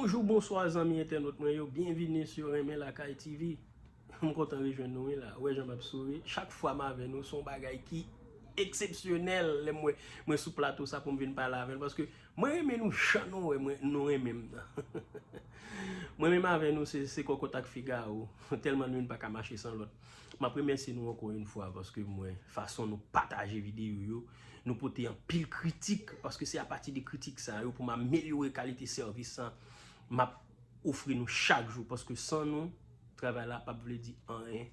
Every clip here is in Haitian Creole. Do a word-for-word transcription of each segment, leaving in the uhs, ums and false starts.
Bonjou, bonswa zanmi entènot mwen yo, byenvini sou Renmen Lakay T V. M kontan rejwenn nou wi la, ou wè jan m ap souri. Chak fwa m avè nou, se yon bagay ki eksepsyonèl lè m wè mwen sou plato sa pou m vin pale avè l, paske mwen renmen nou jan nou wè mwen, nou renmen m nan. Mwen menm avè nou, se, se kòkòt ak figawo, tèlman nou youn pa ka mache san lòt. M ap remèsye nou ankò yon fwa paske m wè fason nou pataje videyo yo, nou pote anpil kritik, paske se apati de kritik sa yo pou m amelyore kalite sèvis sa m ap ofri nou chak jou, paske san nou, travay la p ap vle di anyen.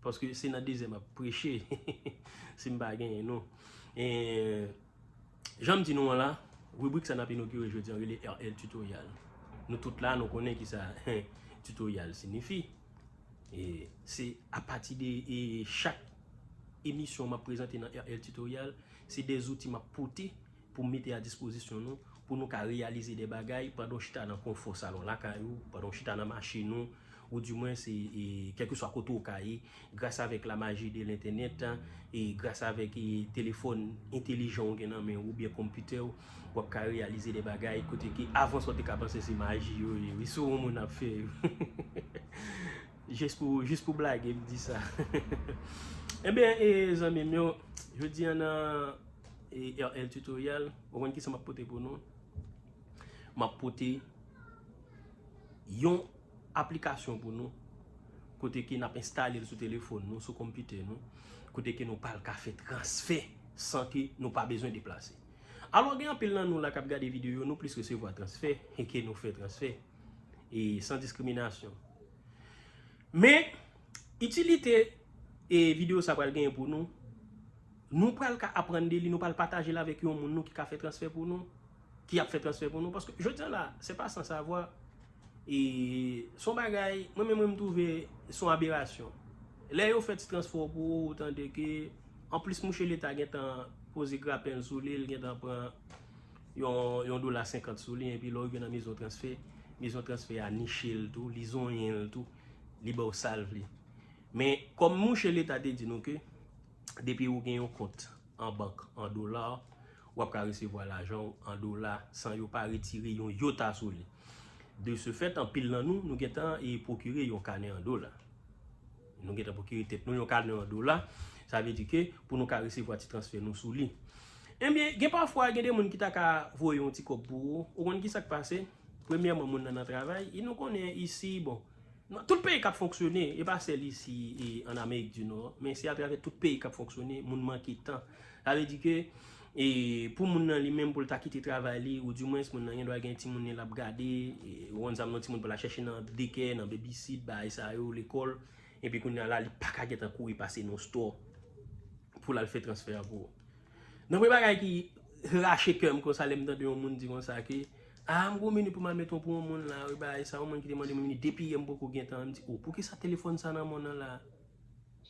Paske se nan dezè m ap preche, si m pa genyen nou. E, jan m di nou an la, ribrik sa n ap inogire jodi an rele R L Tutorial. Nou tout la, nou konnen ki sa tutorial siyifi. E se apati de e, chak emisyon m ap prezante nan R L Tutorial, se de zouti m ap pote pou m mete a dispozisyon nou, pou nou ka reyalize de bagay pandan w chita nan konfò salon lakay ou, pandan w chita nan machin ou, ou dimwen se e, kèlkeswa kote w ka ye, gras avèk la maji de lentènèt, e gras avèk e, telefòn entelijan w gen nan men w oubyen konpitè w, w ap ka reyalize de bagay kote ke avan sa w te ka panse se maji yo ye, wi, se yon moun ap fè yo. Jis pou, jis pou blage, m di sa. Ebyen, e, zanmi m yo, jodi an nan e, R L Tutorial, ou konn kisa m ap pote pou nou? M ap pote yon aplikasyon pou nou, kote ke n ap enstale l sou telefòn nou, sou konpitè nou, kote ke nou pral ka fè transfè san ke nou pa bezwen deplase. Alò, gen anpil nan nou la k ap gade videyo, nou plis resevwa transfè e ke nou fè transfè, e san diskriminasyon. Men, itilite e videyo sa pral genyen pou nou, nou pral ka aprann de li, nou pral pataje l avèk yon moun nou ki ka fè transfè pou nou, ki ap fè transfè pou nou. Paske jodi an la, se pa san savwa, e se yon bagay, mwen menm, mwen m twouve se yon aberasyon. Lè yo fè ti transfè w pou ou, ou tande ke, anplis mouche leta gentan poze grapen l sou li, l gentan pran yon, yon dola senkant sou li, epi lè w rive nan mezon transfè, mezon transfè a niche l tou, li zonyen l tou, li ba w sa l vle. Men, kòm mouche leta te di nou ke, depi ou gen yon kont an bank an dola, w ap ka resevwa lajan w an dola san yo pa retire yon yota sou li. De ce fait, anpil nan nou, nou gentan e pwokire yon kanè an dola. Nou gentan pwokire tèt nou yon kanè an dola. Sa vle di ke pou nou ka resevwa ti transfè nou sou li. Ebyen, gen pafwa, gen de moun ki ta ka voye yon ti kòb pou ou. Ou konn kisa k pase? Premyèman, moun nan nan travay. E nou konnen isi, bon, nan tout peyi k ap fonksyone, e pa sèl isi e, an Amerik di Nò, men se atravè tout peyi k ap fonksyone, moun manke tan. Sa vle di ke e, pou moun nan li menm, pou l ta kite travay li, ou dimwens moun nan gen dwa gen timoun li l ap gade, e, ou konn sa m nan, timoun pou l al chèche nan dekè, nan babysit, bagay sa yo, lekòl, epi kounye a la, li pa ka gentan kouri pase nan yon store pou l al fè transfè a pou ou. Nan premye bagay ki rache kè m konsa lè m tande yon moun di konsa ke, a, m gon minit pou m al mete yon pou yon moun la, wi, bagay sa, yon moun ki te mande m yon minit, depi yè m poko gentan, m di, o, poukisa telefòn sa nan men w nan la?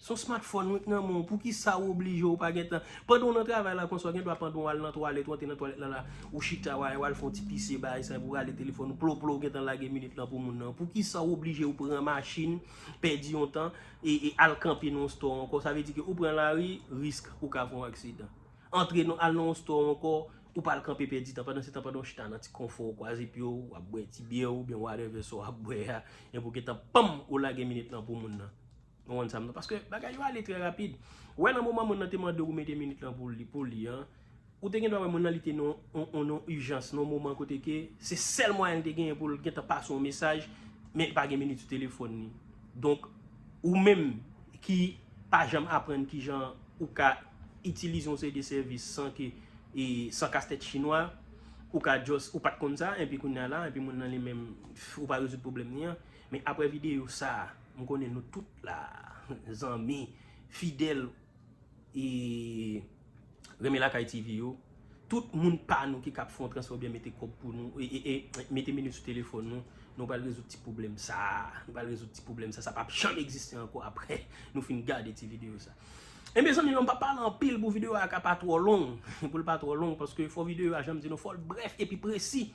Se yon smartphone wi k nan men w, poukisa w oblije w pa gentan? Pandan w nan travay la konsa, w gen dwa pandan w al nan twalèt, w antre nan twalèt la la, ou chita, w al, w al fè yon ti pise, bagay sa, epi w rale telefòn ou, plo, plo, w gentan lage minit lan pou moun nan. Poukisa w oblije w pran machin, pèdi yon tan, e, e al kanpe nan yon store ankò? Sa vle di ke ou pran lari, risk ou ka fè yon aksidan. Antre nan, al nan yon store ankò, ou pa al kanpe pèdi tan. Pandan se tan, pandan w chita nan ti konfò, w kwaze pye w, w ap bwè ti byè w, oubyen whatever sa w ap bwè a, epi w gentan, panm, ou lage minit lan pou moun nan. Ou konn sa m nan? Paske bagay yo ale trè rapid. Ou wè nan moman moun nan te mande w mete minit lan pou li, pou li an, ou te gen dwa wè moun nan li te nan yon, yon, yon ijans, nan yon moman kote ke se sèl mwayen l te genyen pou l gentan pase yon mesaj, men li pa gen minit sou telefòn li. Donk, ou menm ki pa janm aprann kijan ou ka itilize yon seri de sèvis san ke, e, san kastèt chinwa, ou ka just, ou pa t konn sa, epi kounye a la, epi moun nan li menm, ou pa rezoud pwoblèm li an. Men aprè videyo sa, m konnen nou tout la, zanmi, fidèl, e, Renmen Lakay T V yo, tout moun pa nou ki k ap fè yon transfè oubyen mete kòb pou nou, e, e, e, mete minit sou telefòn nou, nou pral rezoud ti pwoblèm sa, nou pral rezoud ti pwoblèm sa, sa p ap janm egziste ankò aprè nou fin gade ti videyo sa. Ebyen, zanmi yo, m p ap pale anpil pou videyo a ka pa twò long, pou l pa twò long, paske fò videyo a, jan m di nou, fò l brèf epi presi.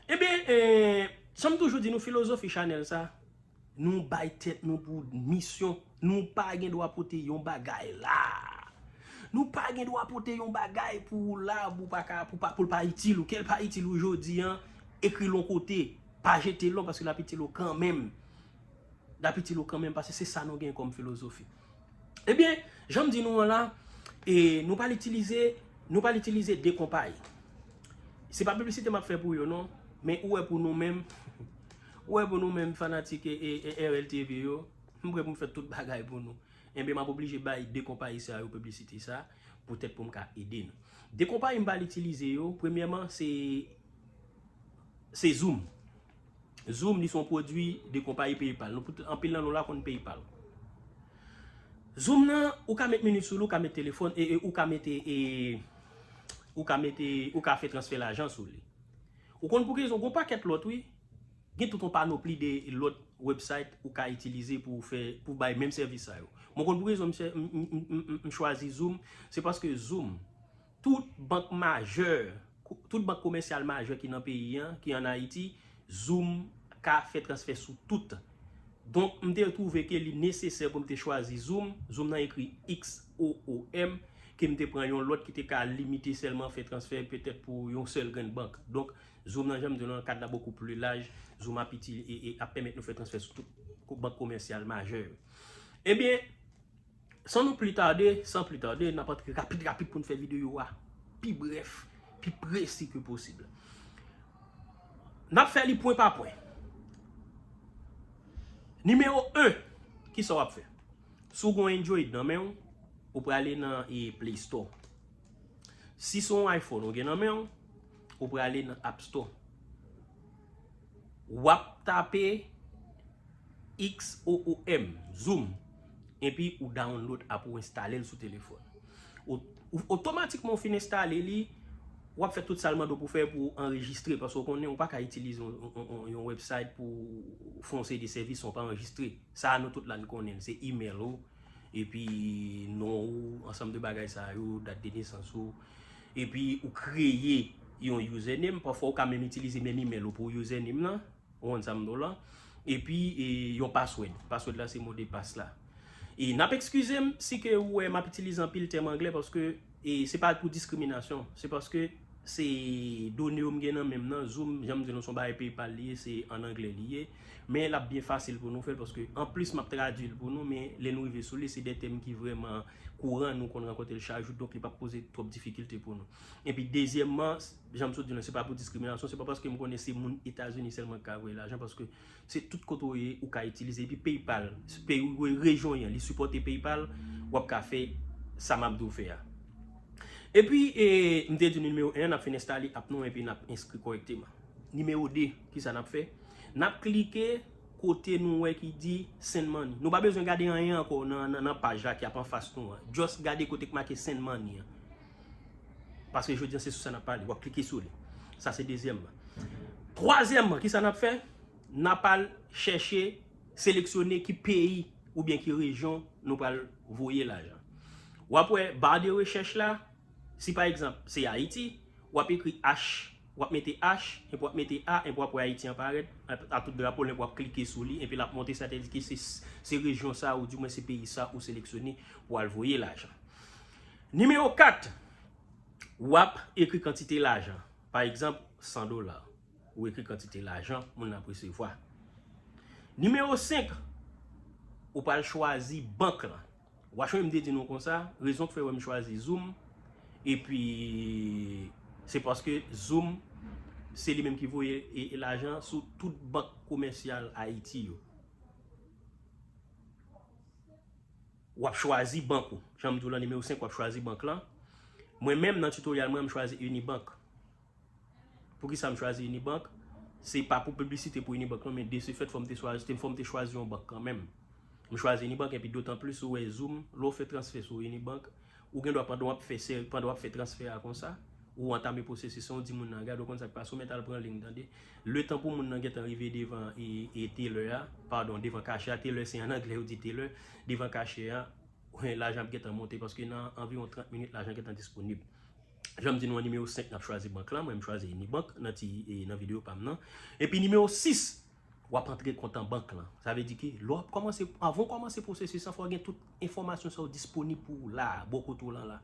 Ebyen, e, jan m toujou di nou, filozofi chanèl sa, nou bay tèt nou pou misyon. Nou pa gen dwa pote yon bagay la. Nou pa gen dwa pote yon bagay pou ou la, pou pa ka, pou pa, pou l pa itil ou. Ke l pa itil ou jodi an, ekri l yon kote. Pa jete l non, paske l ap itil ou kanmenm. L ap itil ou kanmenm, paske se sa nou gen kòm filozofi. Ebyen, jan m di nou an la, e, nou pral itilize, nou pral itilize de konpayi. Se pa piblisite m ap fè pou yo non, men ou wè pou nou menm, ou wè pou nou menm fanatik e, e, e R L T V yo, m prè pou m fè tout bagay pou nou. Enben, m ap oblije bay de konpayi sa yo piblisite sa, poutèt pou m ka ede nou. De konpayi m pral itilize yo, premyèman, se, se Zoom. Zoom, li se yon pwodui de konpayi PayPal. Nou, pou anpil nan nou la konn PayPal. Zoom nan, ou ka met minit sou li, ou ka met telefòn, e, e ou ka mete, e, ou ka mete, ou ka fè transfè lajan sou li. Ou konn pou ki rezon, gon pakèt lòt, wi. Gen tout yon panopli de lòt website ou ka itilize pou fè, pou bay menm sèvis sa yo. Mwen konn pou ki rezon m chè-, m, m, m, m, m chwazi Zoom, se paske Zoom, tout bank majè, tout bank komèsyal majè ki nan peyi an, ki ann Ayiti, Zoom ka fè transfè sou tout. Donk, m te twouve ke li nesesè pou m te chwazi Zoom. Zoom nan ekri X O O M, ke m te pran yon lòt ki te ka limite sèlman fè transfè petèt pou yon sèl grenn bank. Donk, Zoom nan, jan m di w, nan kad la bokou pli laj, Zoom ap itil-, e, e ap pèmèt nou fè transfè sou tout ko-, bank komèsyal majè yo. Ebyen, san nou pli tade, san pli tade, n ap antre rapid rapid pou n fè videyo a pi brèf, pi presi ke posib. N ap fè li pwen pa pwen. Nimewo en, kisa w ap fè? Si w gen yon Android nan men w, ou prale nan, e, Play Store. Si se yon iPhone ou gen nan men w, ou prale nan App Store. W ap tape X O O M, Zoom, epi ou download app ou enstale l sou telefòn. O-, ou, otomatikman ou fin enstale li, w ap fè tout sa l mande w pou fè pou w anrejistre, paske w konnen ou pa ka itilize yon, yon, yon, yon website pou fè yon seri de sèvis san w pa anrejistre. Sa a nou tout la n konnen l, se email ou, epi non ou, ansanm de bagay sa yo, dat de nesans ou, epi ou kreye yon username, pafwa ou ka menm itilize menm email ou pou username lan, ou konn sa m di w la, epi, e, yon password. Password la se mo de passe la. E n ap ekskize m si ke ou wè m ap itilize anpil tèm anglè, paske, e, se pa pou diskriminasyon, se paske se done yo m gen nan men m nan, Zoom, jan m di nou, se yon bagay PayPal li ye, se ann anglè li ye. Men l ap byen fasil pou nou fè l, paske anplis m ap tradui l pou nou, men lè nou rive sou li, se de tèm ki vrèman kouran, nou konn rankontre l chak jou, donk li p ap poze twòp difikilte pou nou. Epi dezyèmman, jan m sot di nou, se pa pou diskriminasyon, se pa paske m konnen se moun Etazini sèlman k ka voye lajan, paske se tout kote w ye, ou ka itilize. Epi PayPal, peyi w ye, rejyon w ye, li sipòte PayPal, w ap ka fè sa m ap di w fè a. Epi, e, m te di nimewo en an, n ap fin enstale app nou, epi n ap enskri kòrèkteman. Nimewo de, kisa n ap fè? N ap klike kote nou wè ki di Send Money. Nou pa bezwen gade anyen ankò nan, nan, nan paj la ki ap anfas nou an. Just gade kote k make Send Money an. Paske jodi a se sou sa n ap pale. W ap klike sou li. Sa se dezyèmman. Twazyèmman, kisa n ap fè? N ap al chèche, seleksyone ki peyi oubyen ki rejyon nou pral voye lajan. W ap wè ba de rechèch la, si pa egzanp se Ayiti, w ap ekri H, w ap mete H, epi w ap mete A, epi w ap wè Ayiti an parèt a, a tout drapo l, epi w ap klike sou li, epi l ap montre sa te di ke se, se rejyon sa, oudimwen se peyi sa ou seleksyone pou al voye lajan. Nimewo kat, w ap ekri kantite lajan. Pa egzanp, san dola. Ou ekri kantite lajan moun nan ap resevwa. Nimewo senk, ou pral chwazi bank lan. Wachwen m te di nou konsa, rezon k fè wè m chwazi Zoom, epi se paske Zoom, se li menm ki voye e, e lajan sou tout bank komèsyal Ayiti yo. W ap chwazi bank ou. Jan m di w lan, nimewo senk, w ap chwazi bank lan. Mwen menm, nan tutorial mwen, m chwazi Unibank. Poukisa m chwazi Unibank? Se pa pou piblisite pou Unibank non, men de ce fait, fò m te chwazi, fò m te chwazi yon bank kanmenm. M chwazi Unibank, epi dotan plis ou wè Zoom, lè w fè transfè sou Unibank, ou gen dwa pandan w ap fè sè-, pandan w ap fè transfè a konsa, ou antame pwosesis an, ou di moun nan, "Gade, w konn sa k pase, ou mèt al pran liy, tande." Letan pou moun nan gentan rive devan e, e teller a, padon, devan kachè a, teller se an anglè yo di teller, devan kachè a, lajan ap gentan monte, paske nan anviwon trant minit, lajan gentan disponib. Jan m di nou an, nimewo senk, n ap chwazi bank lan. Mwen, m chwazi Unibank nan ti, e, nan videyo pa m nan. Epi nimewo sis, w ap antre kont an bank lan. Sa vle di ke lè w ap kòmanse, avan w kòmanse pwosesis lan, fò w gen tout enfòmasyon sa yo disponib pou ou la, bò kote w lan la.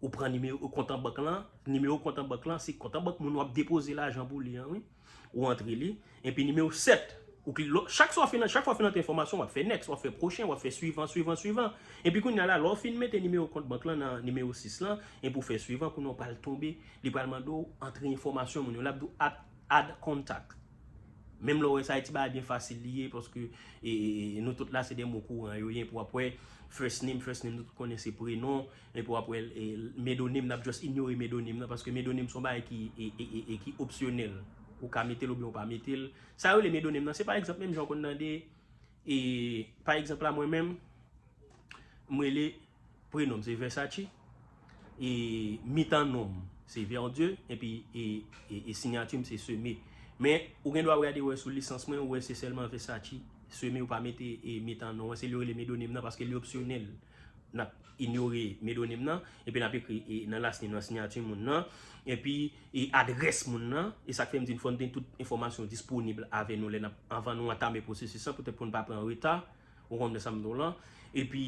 Ou pran nimewo kont an bank lan, nimewo kont an bank lan, se kont an bank moun w ap depoze lajan pou li an, wi. Ou antre li. Epi nimewo sèt, ou kli-, lò, chak swa w fin, chak fwa w fin antre enfòmasyon, w ap fè next, w ap fè pwochen, w ap fè swivan, swivan, swivan. Epi kounye a la, lè w fin mete nimewo kont bank lan nan nimewo sis lan, epi w fè swivan, kounye a w pral tonbe, li pral mande w antre enfòmasyon moun yo. L ap di w add, add contact. Menm lè w wè sa, e ti bagay byen fasil li ye, paske e, e, e, nou tout la, se de mo kouran yo ye, pou w ap wè first name, first name, nou tout konnen se prenon, epi w ap wè e, middle name, n ap just inyore middle name nan, paske middle name se yon bagay ki, e, e, e, e, ki opsyonèl. Ou ka mete l oubyen ou pa mete l. Sa yo rele middle name nan, se pa egzanp, menm jan w konn tande, e, pa egzanp la, mwen menm, m rele prenon m se Versace, e mitan non m se Verdieu, epi e, e, e siyati m se Semé. Men, ou gen dwa gade wè sou lisans mwen, ou wè se sèlman Versace, Semé, ou pa mete e mitan non an, se li yo rele middle name nan, paske li opsyonèl. N ap inyore middle name nan, epi n ap ekri e, nan last name nan siyati moun nan, epi e adrès moun nan, e sa k fè m di n fò n gen tout enfòmasyon disponib avè nou lè n ap, anvan nou antame pwosesis lan, poutèt pou n pa pran reta, ou konprann sa m di w lan. Epi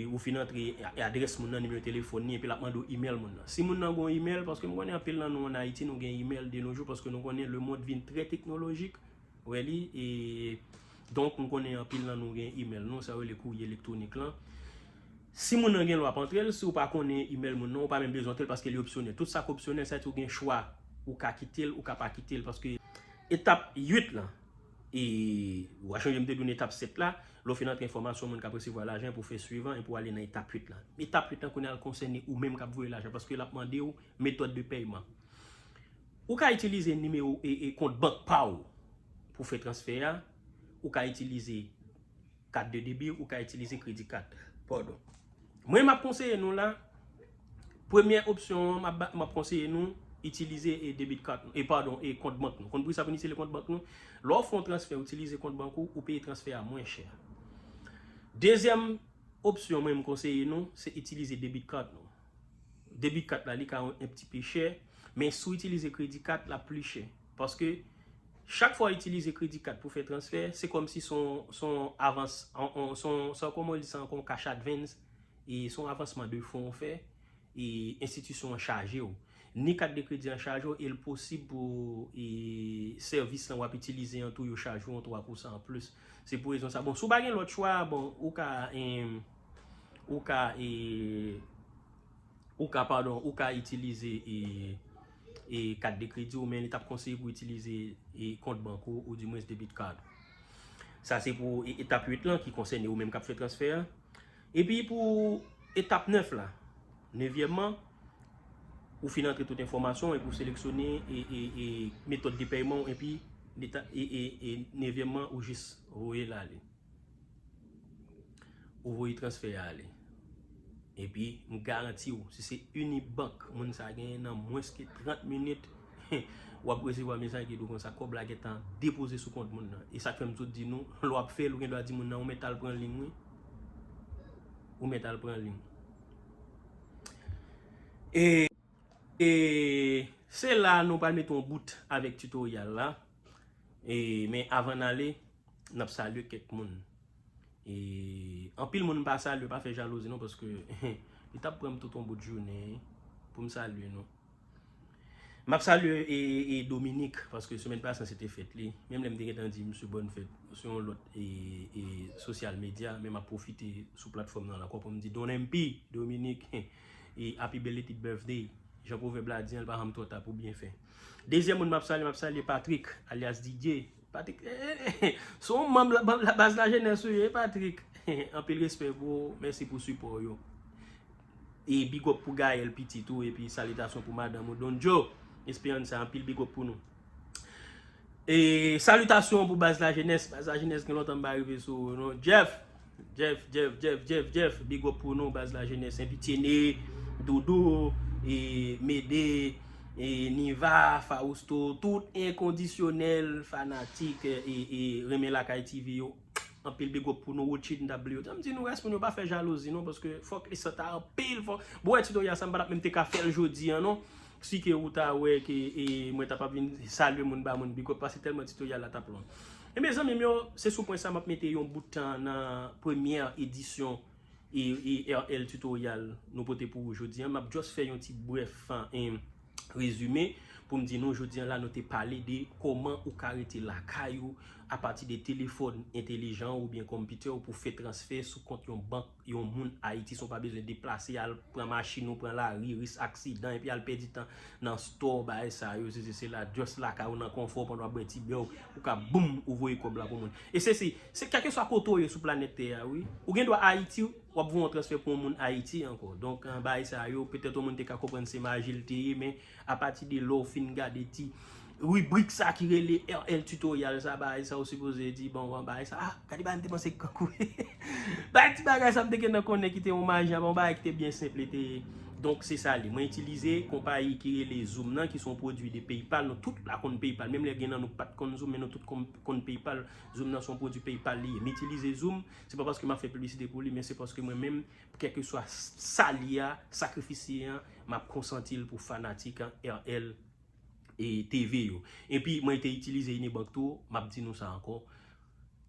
ou fin antre a-, adrès moun nan, nimewo telefòn li, epi l ap mande w email moun nan. Si moun nan gen yon email, paske m konnen anpil nan nou ann Ayiti, nou gen email de nos jours, paske nou konnen lemonn vin trè teknolojik, ou wè li, e donk m konnen anpil nan nou gen email nou, sa yo rele kourye elektwonik lan. Si moun nan gen l, w ap antre l, si w pa konnen email moun nan, ou pa menm bezwen antre l paske li opsyonèl. Tout sa k opsyonèl, sa vle di w gen chwa, ou ka kite l, ou ka pa kite l, paske etap uit lan, e w a chonje m te di w nan etap sèt la, lè w fin antre enfòmasyon moun k ap resevwa lajan pou w fè swivan epi w ale nan etap uit lan. Etap uit lan kounye a l konsène ou menm k ap voye lajan paske l ap mande w metòd de pèyman. Ou ka itilize nimewo e, e kont bank pa w pou fè transfè a, ou ka itilize kat de debi, ou ka itilize kredi kat. Padon. Mwen, m ap konseye nou la, premyè opsyon an, m ap, ba- m ap konseye nou itilize e debit card nou, e padon, e kont bank nou. Konn poukisa pou n itilize kont bank nou? Lè w fè yon transfè, w itilize kont bank ou, ou peye transfè a mwen chè. Dezyèm opsyon mwen m konseye nou, se itilize debit card nou. Debit card la, li ka yon, yon ti pe chè, men si w itilize kredi kat, l ap pli chè. Paske chak fwa w itilize kredi kat pou fè transfè, se kòmsi se yon, se yon avans, on, on, se yon, se yon, kòman w di sa ankò, yon cash advance, e se yon avansman de fon w fè, e enstitisyon an chaje w. Ni kat de kredi an chaje w, e l posib pou e, sèvis lan w ap itilize an tou, yo chaje w yon twa pousan anplis. Se pou rezon sa. Bon, si w pa gen lòt chwa, bon, ou ka, em, ou ka, e, ou ka, padon, ou ka itilize e, e kat de kredi w, men li t ap konseye pou w itilize e kont bank ou, oudimwens debit card. Sa se pou e, etap uit lan ki konsène ou menm k ap fè transfè a. Epi pou etap nèf la, nevyèmman, ou fin antre tout enfòmasyon epi ou seleksyone e, e, e metòd de pèyman w epi leta, e, e, e nevyèmman, ou jis voye l ale. Ou voye transfè a ale. Epi, m garanti w, si se Unibank, moun sa genyen nan mwens ke trant minit, w ap resevwa mesaj ki di w konsa, kòb la gentan depoze sou kont moun nan. E sa k fè m toujou di nou, lè w ap fè l, ou gen dwa di moun nan, ou mèt al pran liy, wi. Ou mèt al pran liy. E, e se la nou pral mete yon bout avèk tutorial la. E, men avan n ale, n ap salye kèk moun. E anpil moun m pa salye, pa fè jalouzi non, paske li t ap pran m tout yon bout jounen pou m salye nou. M ap salye e, e, e Dominique, paske semèn pase se te fèt li. Menm lè m te gentan di misye bòn fèt sou yon lòt e, e, sosyal medya, men m ap pwofite sou platfòm nan la ankò pou m di Don M P, Dominique, e happy belated birthday. Jan pwovèb la di an, li pa janm twò ta pou byen fè. Dezyèm moun m ap salye, m ap salye Patrick, alyas Didier. Patrick, eh, eh, eh, se yon manm la, la baz lajenès ou ye, Patrick. Anpil respè pou ou, mèsi pou sipò w yo. E big up pou Gaël Petit tou, epi salitasyon pou madanm ou, Don Joe Esperanza, anpil big up pou nou. E salitasyon pou baz lajenès, baz lajenès gen lontan m pa rive sou ou non. Jeff, Jeff, Jeff, Jeff, Jeff, Jeff, big up pou nou, baz lajenès, Enpitiene, Doudou, e Mede, e Niva, Fausto, tout enkondisyonèl fanatik e, e Renmen Lakay T V yo. Anpil big up pou nou, Rothschild, m t ap bliye w. Jan m di nou, rès moun yo pa fè jalouzi non, paske fòk li sot anpil, fòk. Bon, wè tutorial sa, m pa t ap menm te ka fè l jodi an non. Si ke ou ta wè ke e, mwen ta p ap vin salye moun ba moun big up, paske tèlman tutorial la t ap long. E mezanmi m yo, se sou pwen sa m ap mete yon bout tan nan premyè edisyon e, e R L Tutorial nou pote pou ou jodi a. M ap just fè yon ti brèf, en, rezime pou m di nou jodi a la nou te pale de kòman ou ka rete lakay ou apati de telefòn entelijan ou byen konpitè ou pou fè transfè sou kont yon bank yon moun Ayiti san w pa bezwen deplase, al pran machin ou, pran lari, risk aksidan, epi al pèdi tan nan store, bagay sa yo, sesi sela, just lakay ou nan konfò pandan w ap bwè ti bè w, ou ka boum, ou voye kòb la pou moun. E se, se, se kèlkeswa kote w ye sou planèt tè a, wi. Ou gen dwa Ayiti, w ap voye yon transfè pou yon moun Ayiti ankò. Donk, an, bagay sa yo, petèt yon moun te ka konprann se maji l te ye, men apati de lè w fin gade ti ribrik sa ki rele R L Tutorial sa, bagay sa ou sipoze di, bon, bon, bagay sa, ah, gade bagay m te panse k kankou. Bagay ti bagay sa m te gentan konnen ki te yon maji, bon, bagay ki te byen senp, li te ye. Donk, se sa li. Mwen itilize konpayi ki rele Zoom nan, ki se yon pwodui de PayPal. Nou tout la konn PayPal. Menm lè gen nan nou pa t konn Zoom, men nou tout konn, konn PayPal. Zoom nan se yon pwodui PayPal li ye. M itilize Zoom, se pa paske m ap fè piblisite pou li, men se paske mwen menm, kèlkeswa sa li a, sakrifis li an, m ap konsanti l pou fanatik an, R L e T V yo. Epi, mwen te itilize Unibank tou, m ap di nou sa ankò.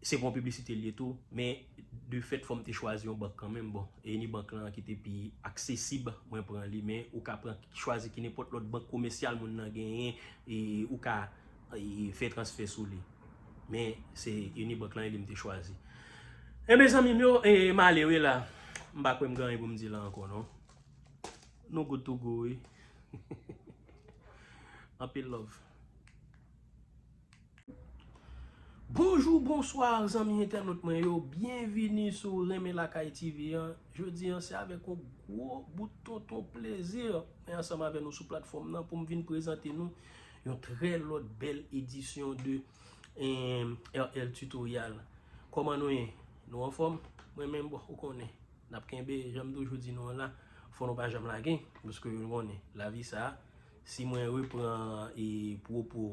Se pa yon piblisite l ye tou, men de fèt, fò m te chwazi yon bank kanmenm. Bon, e Unibank lan ki te pi aksesib, mwen pran li, men ou ka pran, chwazi ki nenpòt lòt bank komèsyal moun nan genyen, e ou ka, e, fè transfè sou li. Men, se Unibank lan, e li m te chwazi. E mezanmi m yo, e, m ale wi la. M pa kwè m gen anyen pou m di la ankò, non. Nou good to go, wi. Anpil love. Bonjou, bonswa, zanmi entènot mwen yo. Byenvini sou Renmen Lakay T V an. Jodi an, se avèk yon gwo bout tonton plezi mwen ansanm avè nou sou platfòm nan pou m vin prezante nou yon trè lòt bèl edisyon de, em, R L Tutorial. Kòman nou ye? Nou anfòm? Mwen menm, bon, ou konnen. N ap kenbe, jan m toujou di nou an la, fò nou pa janm lage, paske nou konnen, lavi sa a, si mwen repran, e, pwopo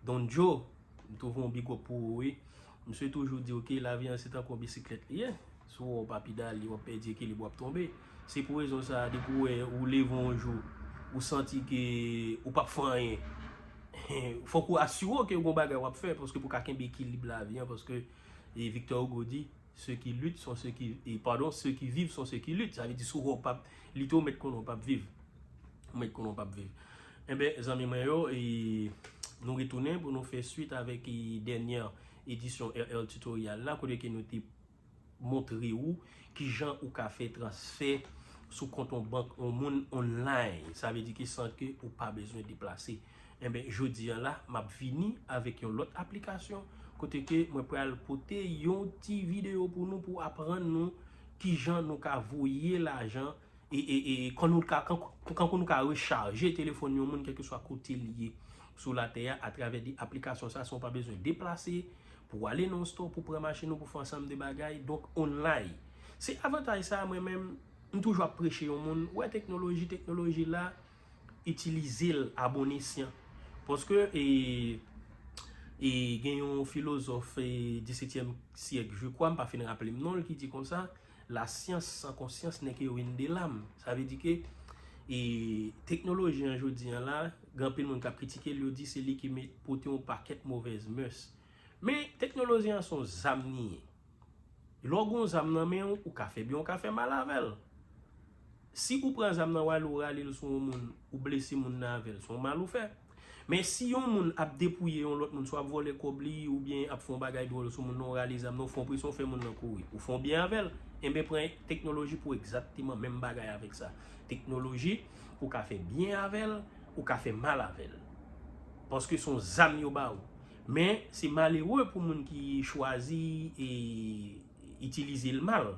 Don Joe, m tou fè yon big up pou ou, wi. Misye toujou di, oke, lavi an se tankou yon bisiklèt li ye. Si w pa pedale, w ap pèdi ekilib, w ap tonbe. Se pou rezon sa a, depi w wè ou leve yon jou, ou santi ke ou p ap fè anyen, fòk ou asire w ke gon bagay w ap fè, paske pou w ka kenbe ekilib lavi an, paske, e, Victor Hugo di, ceux qui luttent sont ceux qui, e, pardon, ceux qui vivent sont ceux qui luttent. Sa vle di, si w p ap lite, w mèt konnen w p ap viv. Ou mèt konnen w p ap viv. Enben, zanmi mwen yo, e, nou retounen pou nou fè swit avèk, e, dènyè edisyon R L Tutorial la, kote ke nou te montre ou kijan ou ka fè transfè sou kont yon bank yon moun online. Sa vle di ke san ke ou pa bezwen deplase. Enben, jodi a la, m ap vini avèk yon lòt aplikasyon kote ke mwen pral pote yon ti videyo pou nou, pou aprann nou kijan nou ka voye lajan e, e, e, kan nou ka, kan, kan nou ka rechaje telefòn yon moun, kèlkeswa kote li ye sou latè a, atravè de aplikasyon sa, san w pa bezwen deplase, pou w ale nan yon store, pou w pran machin ou, pou w fè ansanm de bagay, donk online. Se avantaj sa, mwen menm, m toujou ap preche yon moun, wè teknoloji, teknoloji la, itilize l a bon esyan. Paske, e, e gen yon filozòf, e, disetyèm syèk, je crois, m pa fin raple m non l, ki di konsa, la science sans conscience n'est que ruine de l'âme. Sa vle di ke, e, teknoloji an jodi an la, gen anpil moun k ap kritike l, yo di se li ki met, pote yon pakèt movèz mès. Men, teknoloji an se yon zam li ye. Lè w gen yon zam nan men w, ou ka fè byen, ou ka fè mal avè l. Si ou pran zam nan, w ale, ou rale l sou yon moun, ou blese moun nan avè l, se yon mal ou fè. Men si yon moun ap depouye yon lòt moun, swa ap vòlè kòb li, oubyen ap fè yon bagay dwòl sou moun nan, ou rale zam nan, ou fè yon presyon, ou fè moun nan kouri, ou fè yon byen avè l, enben pran teknoloji pou egzakteman menm bagay avèk sa. Teknoloji, ou ka fè byen avè l, ou ka fè mal avè l. Paske se yon zam yo ba ou. Men, se malere pou moun ki chwazi e itilize l mal.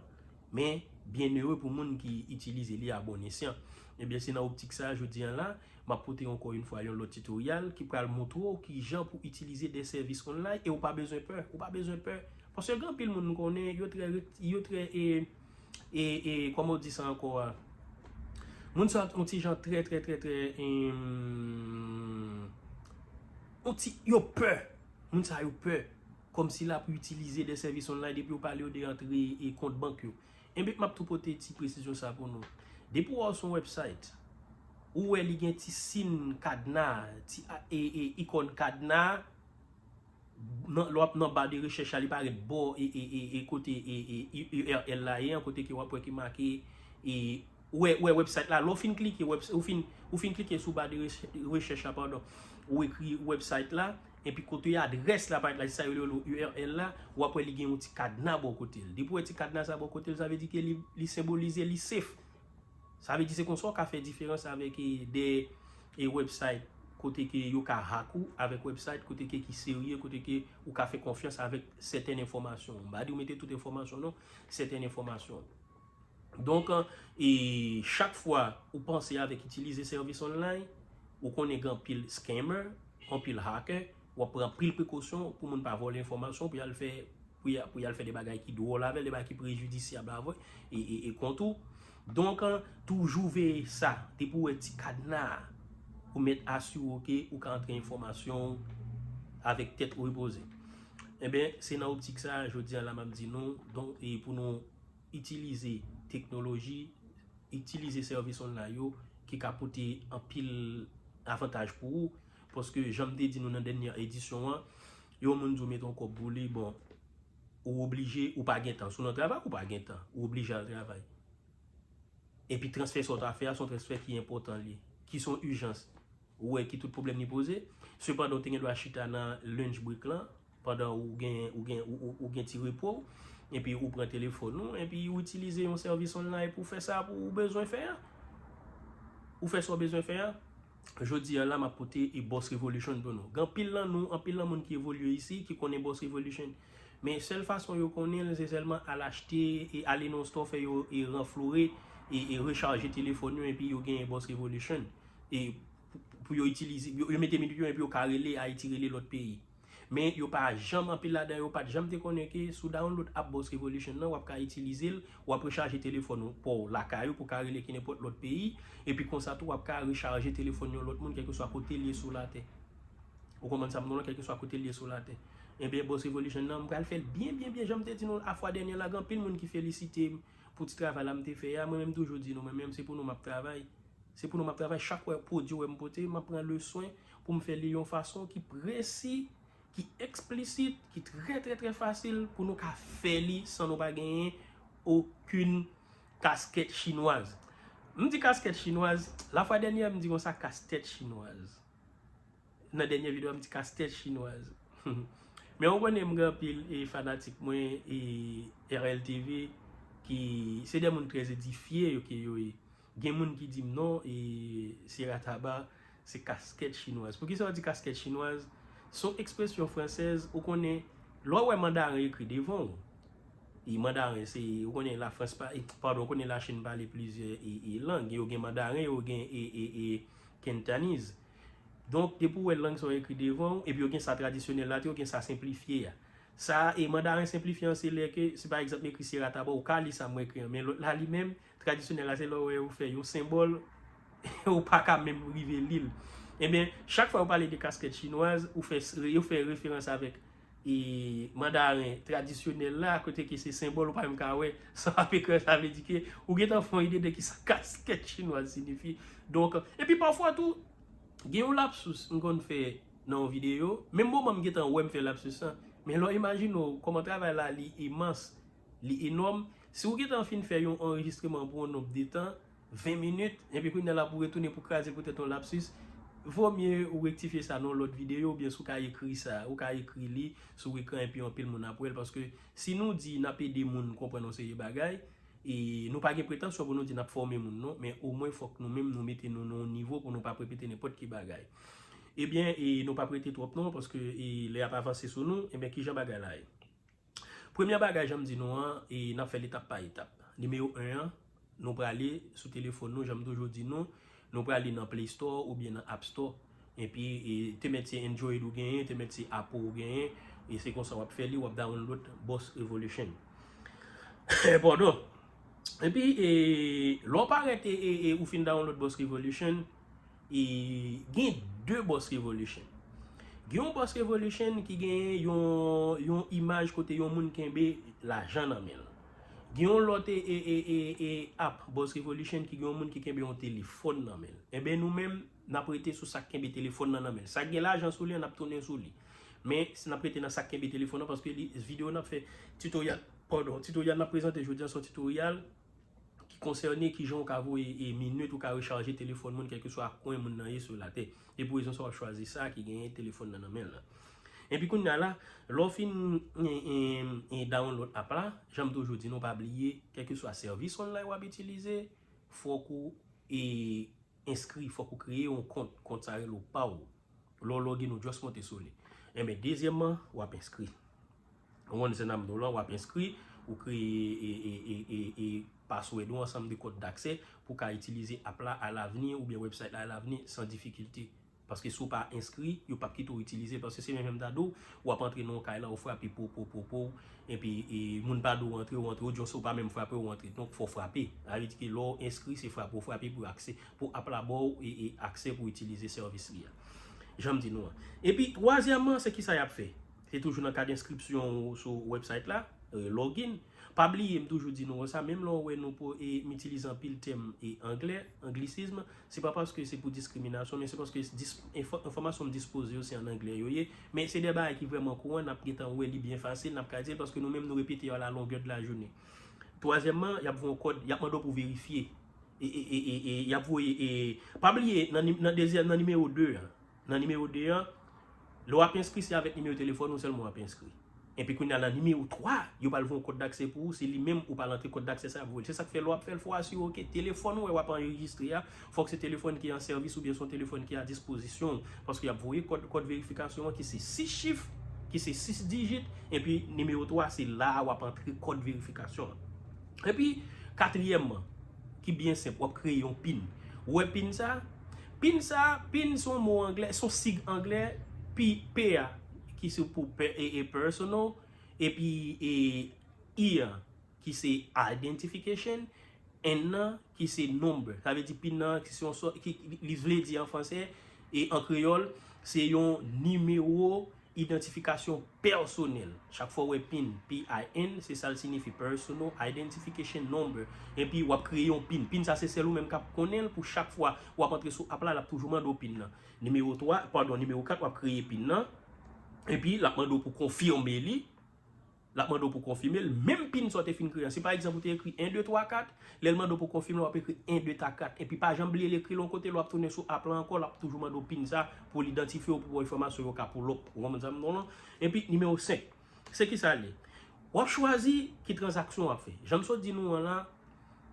Men, byennere pou moun ki itilize li a bon esyan. Ebyen, se nan optik sa a, jodi a la, m ap pote ankò yon fwa yon lòt titoryal ki pral montre w kijan pou itilize de sèvis online e ou pa bezwen pè, ou pa bezwen pè. Paske gen anpil moun m konnen, yo trè, yo trè, e, e, e, kòman w di sa ankò a? Moun sa yon ti jan trè, trè, trè, trè, em, yon ti, yo pè. Moun sa yo pè. Kòmsi la pou itilize de sèvis online depi yo pale yo de antre e kont bank yo. Enben, m ap tou pote ti presizyon sa pou nou. Depi w wè w sou yon website, ou wè li gen ti sin kadna, ti a, e, e, ikòn kadna, nan, lè w ap nan ba de rechèch la, li parèt bò e, e, e, e kote e, e, e, U R L la ye, an kote ke w ap wè ki make e, ou wè, ou wè website la, lè w fin klike, webs- ou fin, ou fin klike sou ba de rech- rechèch la, padon, ou ekri website la, epi kote adrès la parèt la, se sa yo rele U R L la, w ap wè li gen yon ti kadna bò kote l. Depi w wè ti kadna sa bò kote l, sa vle di ke li, li senbolize, li safe. Sa vle di se konsa w ka fè diferans avèk e, de e, website kote ke yo ka hack ou, avèk website kote ke ki serye, kote ke ou ka fè konfyans avèk sèten enfòmasyon. M pa di w mete tout enfòmasyon non, sèten enfòmasyon. Donk, e, chak fwa ou panse avèk itilize sèvis online, ou konnen gen anpil scammer, anpil hacker, w ap pran anpil prekosyon pou moun pa vòlè enfòmasyon, pou y al fè, pou y a- pou y al fè de bagay ki dwòl avè l, de bagay ki prejidisyab avè e, e, e kont ou. Donk, toujou veye sa, depi w wè ti kadna a, ou mèt asire w ke ou ka antre enfòmasyon w avèk tèt repoze. Enben, se nan optik sa a, jodi a la m ap di nou, donk, e pou nou itilize teknoloji, itilize sèvis online yo ki ka pote anpil avantaj pou ou. Paske, jan m te di nou nan dènye edisyon an, yon moun di w mete yon kòb pou li, bon, ou oblije, ou pa gen tan. Si w nan travay, ou pa gen tan. Ou oblije al travay. Epi transfè sa w ta fè a, se yon transfè ki enpòtan li, ki se yon ijans. Ou wè ki tout pwoblèm li poze. Sepandan, ou te gen dwa chita nan lunch break lan, pandan ou gen, ou gen, ou, ou, ou gen ti repo w, epi ou pran telefòn ou, epi ou itilize yon sèvis online pou fè sa pou ou bezwen fè a. Ou fè sa w bezwen fè a. Jodi a la, m ap pote e Boss Revolution pou nou. Gen anpil nan nou, anpil nan moun ki evolye isi, ki konnen Boss Revolution. Men sèl fason yo konnen l, se sèlman al achte e ale nan yon store, fè yo e ranfloure e, e rechaje telefòn yo, epi yo genyen Boss Revolution. E pou, pou yo itilize, yo, yo mete minit yo, epi yo ka rele Ayiti, rele lòt peyi. Men yo pa janm, anpil ladan yo pa t janm te konnen ke si w download app Boss Revolution nan, w ap ka itilize l, w ap rechaje telefòn ou pa w lakay ou pou w ka rele ki nenpòt lòt peyi, epi konsa tou w ap ka rechaje telefòn yon lòt moun kèlkeswa kote l ye sou latè. Ou konprann sa m di w lan, kèlkeswa kote l ye sou latè. Ebyen, Boss Revolution nan, m pral fè l byen, byen, byen, jan m te di nou a fwa dènye la, gen anpil moun ki felisite m pou ti travay la m te fè a, mwen menm toujou di nou, mwen menm se pou nou m ap travay. Se pou nou m ap travay, chak wè pwodui wè m pote, m ap pran le swen pou m fè li yon fason ki presi, ki eksplisit, ki trè, trè, trè fasil pou nou ka fè li san nou pa genyen okenn kaskèt chinwaz. M di kaskèt chinwaz, la fwa dènyè m di konsa, kastèt chinwaz. Nan dènyè videyo a, m di kastèt chinwaz. Men ou konnen m gen anpil e fanatik mwen e R L T V ki se de moun trè edifye yo ke yo ye. Gen moun ki di m non, e Sierra Taba se kaskèt chinwaz. Poukisa w di kaskèt chinwaz? Se yon ekspresyon fransèz, ou konnen, lè w wè mandaren ekri devan w, e mandaren se, ou konnen Lafrans pa, e, padon, ou konnen Lachin pale plizyè e, e lang, yo gen mandaren, yo gen e, e, e Cantonese. Donk, depi w wè lang sa yo ekri devan w, epi yo gen sa tradisyonèl la tou, yo gen sa senplifye a. Sa, e mandaren senplifye an, se lè ke, si pa egzanp, m ekri Sierra Taba, ou ka li sa mwen ekri an, men lòt la li menm, tradisyonèl la, se lè w wè yo fè yon senbòl, ou pa ka menm rive li l. Ebyen, chak fwa yo pale de kaskèt chinwaz, ou fè, yo fè referans avèk e mandaren tradisyonèl la, kote ke se senbòl ou pa menm ka wè, sa ap ekri, sa vle di ke ou gentan fè yon ide de kisa kaskèt chinwaz siyifi. Donk, epi pafwa tou, gen yon lapsus m konn fè nan yon videyo, menm moman m gentan wè m fè lapsus lan, men lè w imajine w kòman travay la li imans, li enòm, si w gentan fin fè yon anrejistreman pou yon nonb de tan, ven minit, epi kounye a la pou w retounen pou kraze poutèt yon lapsis, vomye ou rektifye sa nan yon lòt videyo, oubyen si w ka ekri sa, ou ka ekri li sou ekran epi anpil moun ap wè l, paske si nou di n ap ede moun konprann yon seri bagay, e nou pa gen pretansyon pou nou di n ap fòme moun non, men omwen fòk nou menm nou mete nou nan yon nivo pou nou p ap repete nenpòt ki bagay. Ebyen, e nou p ap rete twòp non, paske e lè ap avanse sou nou, ebyen kijan bagay la ye? Premye bagay, jan m di nou an, e n ap fè l etap pa etap. Nimewo en an, nou prale sou telefòn nou, jan m toujou di nou, nou prale nan Play Store oubyen nan App Store. Epi, e, te mèt se Android ou genyen, te mèt se Apple ou genyen, e se konsa w ap fè li, w ap download Boss Revolution. Padon. Epi, e, lè w parèt e, e, e ou fin download Boss Revolution, e, gen de Boss Revolution. Gen yon Boss Revolution ki gen yon, yon imaj kote yon moun kenbe lajan nan men l. Gen yon lòt e, e, e, e, e app Boss Revolution ki gen yon moun ki kenbe yon telefòn nan men l. Enben, nou menm, n ap rete sou sa k kenbe telefòn nan nan men l. Sa k gen lajan sou li an, n ap tounen sou li. Men, si n ap rete nan sa k kenbe telefòn nan, paske li, videyo n ap fè, tutorial, pardon, tutorial n ap prezante jodi a, se yon tutorial ki konsène kijan ou ka voye e minit ou ka rechaje telefòn moun, kèlkeswa kwen moun nan ye sou latè. E pou rezon sa, w ap chwazi sa ki genyen telefòn nan nan men l la. Epi kounye a la, lè w fin e, e, e download app la, jan m toujou di nou, pa bliye, kèlkeswa sèvis online w ap itilize, fòk ou e, enskri, fòk ou kreye yon kont. Kont sa rele w pa w. Lè w login, ou just monte sou li. Enben, dezyèmman, w ap enskri. Ou konn sa n ap di w lan, w ap enskri, ou kreye e, e, e, e, e password ou, ansanm de kòd daksè pou w ka itilize app la alavni oubyen website la alavni san difikilte. Paske si w pa enskri, yo p ap kite w itilize. Paske se menm jan m ta di w, w ap antre nan yon kay la, ou frape po, po, po, po, epi e, moun pa di w antre, ou antre, ou di w menm frape, ou antre. Donk, fò w frape. Sa vle di ke lè w enskri, se frape, ou frape pou akse, pou app la ba w e, e aksè pou w itilize sèvis li a. Jan m di nou an. Epi, twazyèmman, se kisa y ap fè? Se toujou nan kad enskripsyon ou sou website la, e, login. Pa bliye, m toujou di nou konsa, menm lè w wè nou pou, e, m itilize anpil tèm e anglè, anglisizm, se pa paske se pou diskriminasyon, men se paske dis, enfò, enfòmasyon m dispoze yo se an anglè yo ye. Men se de bagay ki vrèman kouran, n ap gentan wè li byen fasil, n ap ka di l, paske nou menm nou repete yo à la longueur de la journée. Twazyèmman, y ap voye yon kòd, y ap mande w pou w verifye. E, e, e, e, e, y ap voye, e, pa bliye, nan, nim- nan dezyèm, nan nimewo de an, nan nimewo de an, lè w ap enskri, se avèk nimewo telefòn ou sèlman w ap enskri. Epi kounye a nan nimewo twa, yo pral voye yon kòd daksè pou ou, se li menm ou pral antre kòd daksè sa y ap voye. Se sa k fè lè w ap fè l, fò w asire w ke telefòn ou wè w ap anrejistre a, fòk se telefòn ki an sèvis oubyen se yon telefòn ki a dispozisyon w, paske y ap voye kòd, kòd verifikasyon an ki se sis chif, ki se sis dijit, epi nimewo twa se la a w ap antre kòd verifikasyon an. Epi, katriyèmman, ki byen senp, w ap kreye yon pin. Ou wè pin sa? Pin sa, pin se yon mo anglè, se yon sig anglè, P, P a, ki se pou pe, e, e personal, epi e, I a, ki se identification, N nan, ki se number. Sa vle di pin nan, ki se yon sò, ki, li vle di an fransè, e an kreyòl, se yon nimewo idantifikasyon pèsonèl. Chak fwa w wè pin, P I N, se sa l siyifi, Personal Identification Number. Epi w ap kreye yon pin. Pin sa se sèl ou menm k ap konnen l pou chak fwa w ap antre sou app la, l ap toujou mande w pin nan. Nimewo twa, padon, nimewo kat, w ap kreye pin nan. Epi l ap mande w pou konfime li. L ap mande w pou konfime l. Menm pin sa w te fin kreye an. Si pa egzanp ou te ekri en, de, twa, kat, lè l mande w pou konfime l, w ap ekri en, de, twa, kat. Epi pa janm bliye l ekri l yon kote, lè w ap tounen sou app la ankò, l ap toujou mande w pin sa pou l idantifye w, pou w enfòmasyon yo ka pull up. Ou konprann sa m di w lan? Epi nimewo senk, se kisa l ye? W ap chwazi ki tranzaksyon w ap fè. Jan m sot di nou an la,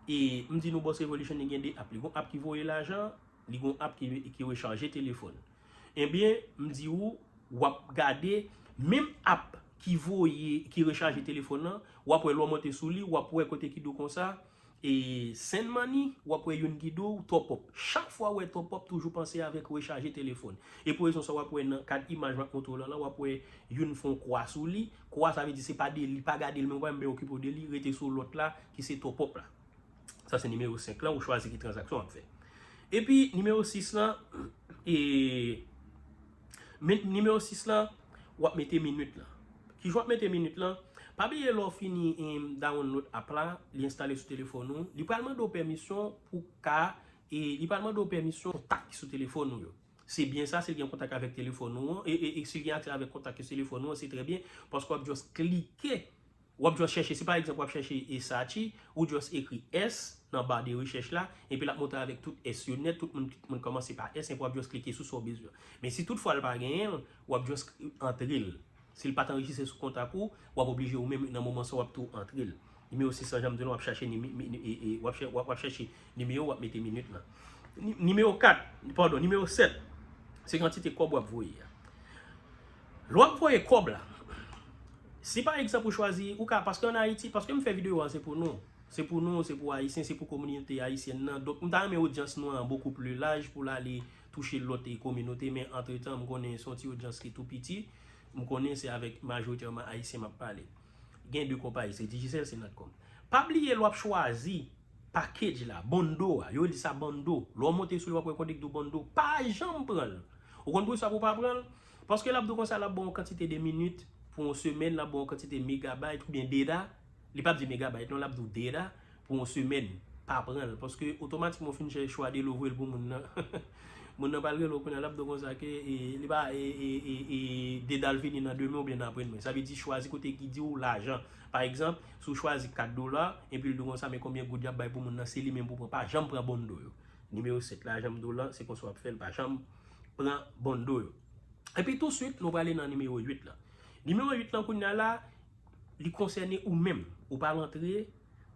e m di nou Boss Revolution li gen de app. Li gen yon app ki voye lajan, li gen yon app ki, ki rechaje telefòn. Ebyen, m di ou, w ap gade menm app ki voye, ki rechaje telefòn nan, w ap wè lè w monte sou li, w ap wè kote ki di w konsa, e send money, w ap wè youn ki di w top up. Chak fwa w wè top up, toujou panse avèk rechaje telefòn. E pou rezon sa, w ap wè nan kad imaj m ap montre w la, la, w ap wè youn fè yon kwa sou li. Kwa sa vle di se pa de li, pa gade l menm, pa menm okipe w de li, rete sou lòt la, ki se top up la. Sa se nimewo senk lan, ou chwazi ki tranzaksyon w ap fè. Epi, nimewo sis lan, e, men, nimewo sis lan, w ap mete minit lan. Kijan w ap mete minit lan? Pa bliye lè w fini, em, download app la, li enstale sou telefòn ou, li pral mande w pèmisyon pou ka, e, li pral mande w pèmisyon kontak ki sou telefòn ou yo. Se byen sa, si l gen kontak avèk telefòn ou an, e, e, e si l gen aksè avèk kontak ki sou telefòn ou an, se trè byen, paske w ap just klike W ap just chèche, si pa egzanp w ap chèche Esachi, ou just ekri S nan ba de rechèch la, epi l ap monte avèk tout S yo nèt, tout moun, tout moun kòmanse pa S, epi w ap just klike sou sa w bezwen. Men si toutfwa l pa genyen l, w ap just antre l. Si l pa t anrejistre sou kontak ou, w ap oblije ou menm nan moman sa w ap tou antre l. Nimewo sis lan, jan m di nou, w ap chache nime-, mi-, e, e, w ap chè-, w ap, w ap chèche nimewo, w ap mete minit lan. Ni-, nimewo kat, padon, nimewo sèt, se kantite kòb w ap voye a. Lè w ap voye kòb la, si pa egzanp ou chwazi, ou ka, paske ann Ayiti, paske m fè videyo a, se pou nou. Se pou nou, se pou Ayisyen, se pou kominote ayisyèn nan. Donk, m ta renmen odyans nou an bokou pli laj pou l ale touche lòt, e, kominote, men antretan, m konnen se yon ti odyans ki tou piti. M konnen se avèk majoritèman Ayisyen m ap pale. Gen de konpayi, se Digicel, se Natcom. Pa bliye, lè w ap chwazi package la, bando a, yo rele sa bando. Lè w monte sou li, w ap wè kote ki di w bando, pa janm pran l. Ou konn poukisa pou w pa pran l? Paske l ap di w konsa, l ap ba w yon kantite de minit pou yon semèn, l ap ba w yon kantite megabayt oubyen data. Li p ap di megabayt non, l ap di w data pou yon semèn. Pa pran l, paske otomatikman w fin chèche chwa de lè w voye l pou moun nan. Moun nan pral rele w kounye a, l ap di w konsa ke, e, li pa, e, e, e, e, Deda l vini nan demen oubyen nan aprèdmen. Sa vle di chwazi kote ki di w lajan. Pa egzanp, si w chwazi kat dola, epi l di w konsa, men konbyen goud y ap bay pou moun nan, se li menm pou pran. Pa janm pran bon do yo. Nimewo sèt la, janm di w lan, se konsa w ap fè l, pa janm pran bon do yo. Epi touswit, nou prale nan nimewo uit la. Nimewo uit lan kounye a la, li konsène ou menm. Ou pral antre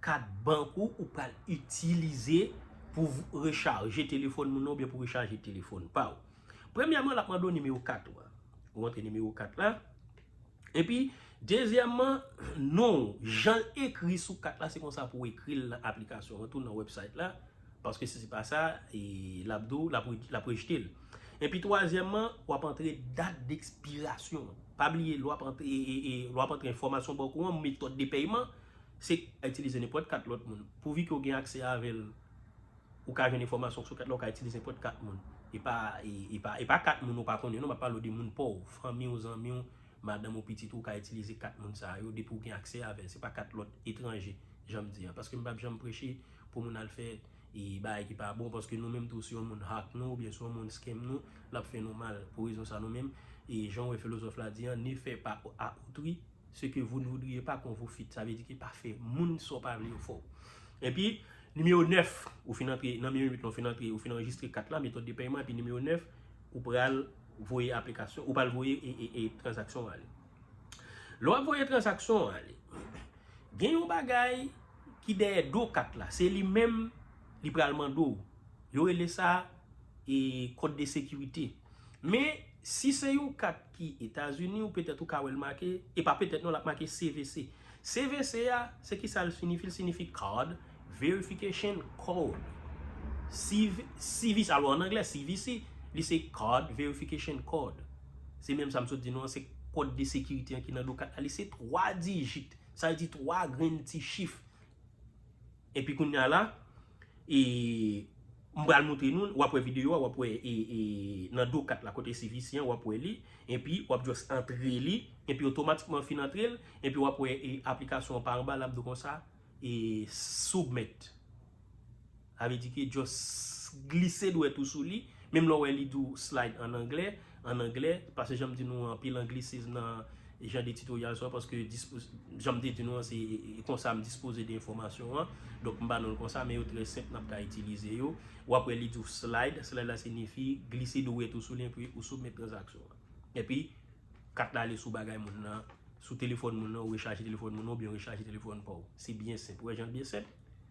kat bank ou, ou pral itilize pou rechaje telefòn moun nan oubyen pou rechaje telefòn pa w. Premyèman, l ap mande w nimewo kat ou a. Ou antre nimewo kat la. Epi, dezyèmman, non w, jan l ekri sou kat la, se konsa pou w ekri l nan aplikasyon an tou, nan website la. Paske si se pa sa, e, l ap di w, l ap re-, l ap rejte l. Epi twazyèmman, w ap antre dat dekspirasyon. Pa bliye, lè w ap antre, e, e, e, lè w ap antre enfòmasyon bank ou an, metòd de pèyman, se itilize nenpòt kat lòt moun. Pouvi ke w gen aksè avè l, ou ka jwenn enfòmasyon sou kat la, ou ka itilize nenpòt kat moun. E pa, e, e pa, e pa kat moun ou pa konnen, non, m ap pale w de moun pa w, fanmi w, zanmi w, madanm ou, pitit ou, ou ka itilize kat moun sa yo, depi w gen aksè avè l. Se pa kat lòt etranje, jan m di an. Paske m p ap janm preche pou moun al fè e bagay ki pa bon, paske nou menm tou, si yon moun hack nou, oubyen si yon moun scam nou, l ap fè nou mal. Pou rezon sa, nou menm, e jan w wè filozòf la di an, ne fais pas à autrui ce que vous ne voudriez pas qu'on vous fît. Sa vle di ke pa fè moun sa w pa vle yo fè w. Epi, nimewo nèf, ou fin antre, nan nimewo uit lan, ou fin antre, ou fin anrejistre kat la, metòd de pèyman, epi nimewo nèf, ou pral voye aplikasyon, ou pral voye e, e, e tranzaksyon ale. Lè w ap voye tranzaksyon ale, gen yon bagay ki dèyè do kat la. Se li menm li pral mande w. Yo rele sa e, kòd de sekirite. Men, si se yon kat ki Etazini, ou petèt ou ka wè l make, e pa petèt non, l ap make C V C. C V C a, se ki sa l siyifi? L siyifi Card Verification Code. C V C, alò an anglè, C V C, li se Card Verification Code. Se menm sa m sot di nou an, se kòd de sekirite an ki nan do kat la. Li se twa dijit, sa vle di twa grenn ti chif. Epi kounye a la, e, m pral montre nou, w ap wè videyo a, w ap wè, e, e, nan do kat la kote C V C an, w ap wè li, epi w ap just antre li, epi otomatikman fin antre l, epi w ap wè, e, aplikasyon an pa anba, l ap di w konsa, e, submit. Sa vle di ke just glise dwèt ou sou li, menm lè w wè li di w slide an anglè, an anglè, paske jan m di nou anpil anglisizm nan jan de titoryal sa, paske dispo-, jan m te di nou an, se, e, e, konsa m dispoze de enfòmasyon an. Donk, m ba nou l konsa, men yo trè senp, n ap ka itilize yo. W ap wè li di w slide, slide la siyifi glise dwèt ou sou li, epi ou soumèt tranzaksyon an. Epi, kat la ale sou bagay moun nan, sou telefòn moun nan, ou rechaje telefòn moun nan, oubyen ou rechaje telefòn pa w. Se byen senp. Ou wè jan l byen senp?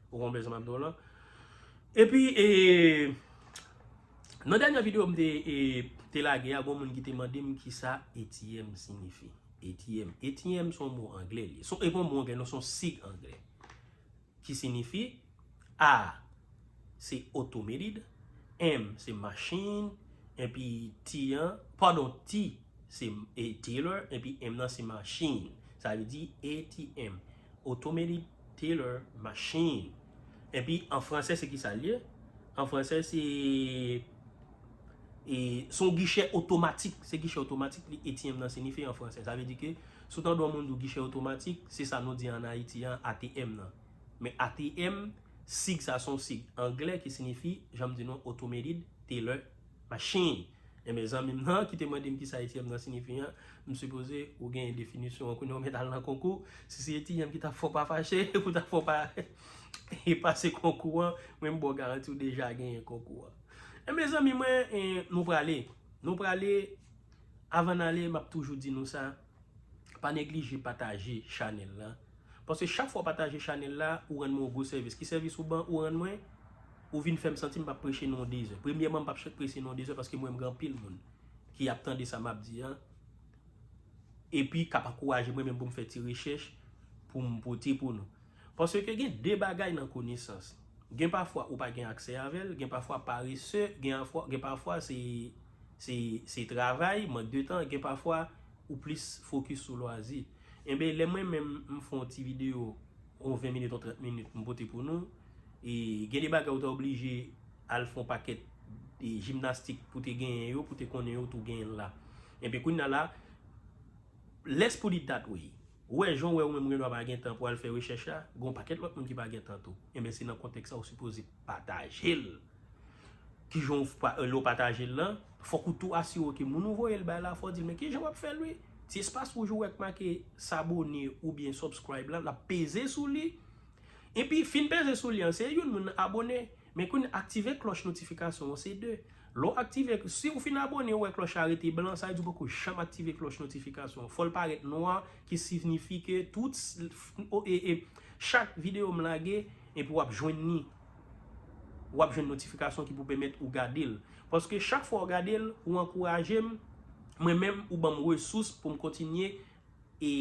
Ou konprann sa m ap di w lan? Epi, e, nan dènye videyo m te, e, te lage a, gon moun ki te mande m kisa A T M siyifi. A T M. A T M se yon mo anglè li. Se, e pa yon mo anglè, non, se yon sig anglè. Ki siyifi A se automated, M se machine, epi T an, padon, T se, e, teller, epi M nan se machine. Sa vle di A T M, automated teller machine. Epi an fransè, se ki sa l ye? An fransè, se, e, se yon gichè otomatik. Se gichè otomatik li A T M nan siyifi an fransè. Sa vle di ke si w tande yon moun di w gichè otomatik, se sa nou di an Ayiti an, A T M nan. Men A T M, sig sa se yon sig anglè ki siyifi, jan m di nou, automated teller machine. Enben, zanmi m nan ki te mande m kisa A T M nan siyifi an, m sipoze ou gen definisyon an. Kounye a ou mèt al nan konkou. Si se A T M ki t ap fè w pa fache, pou t ap fè w pa e pase konkou an, mwen m ba w garanti ou deja genyen konkou an. Enben, zanmi mwen, e, nou prale. Nou prale, avan n ale, m ap toujou di nou sa, pa neglije pataje chanèl la. Paske chak fwa w pataje chanèl la, ou rann mwen yon gwo sèvis. Ki sèvis ou ban, ou rann mwen? Ou vin fè m santi m p ap preche nou dezè. Premyèman, m p ap preche nou dezè paske mwen, m gen anpil moun ki ap tande sa m ap di an, epi k ap ankouraje mwen menm pou m fè ti rechèch pou m pote pou nou. Paske gen de bagay nan konesans. Gen pafwa ou pa gen aksè avè l, gen pafwa parese, gen afwa, gen pafwa se, se, se travay, mank de tan, gen pafwa ou plis fokis sou lwazi. Enben, lè mwen menm m fè yon ti videyo, yon ven minit, yon trant minit, m pote pou nou, e gen de bagay ou ta oblije al fè yon pakèt de jimnastik pou te genyen yo, pou te konnen yo, tou genyen l la. Enben, kounye a la, let's put it that way. Ou wè, jan w wè ou menm ou gen dwa pa gen tan pou al fè rechèch la, gen yon pakèt lòt moun ki pa gen tan tou. Enben, se nan kontèks sa ou sipoze pataje l. Kijan w pa- lè w pataje l lan, fòk ou tou asire w ke moun ou voye l bay la, fò w di l, men kijan w ap fè l wi? Ti espas wouj ou wè k make s'abonner oubyen subscribe lan, l ap peze sou li. Epi fin peze sou li an, se youn moun abone. Men kounye a aktive klòch notifikasyon an, se de. Lè w aktive, si w fin abone, ou wè klòch la rete blan, sa vle di w poko janm aktive klòch notifikasyon an. Fò l parèt nwa, ki siyifi ke tout, e, e, chak videyo m lage, epi w ap jwenn li. W ap jwenn notifikasyon ki pou pèmèt ou gade l. Paske chak fwa w gade l, ou ankouraje m, mwen menm, ou ban m resous pou m kontinye e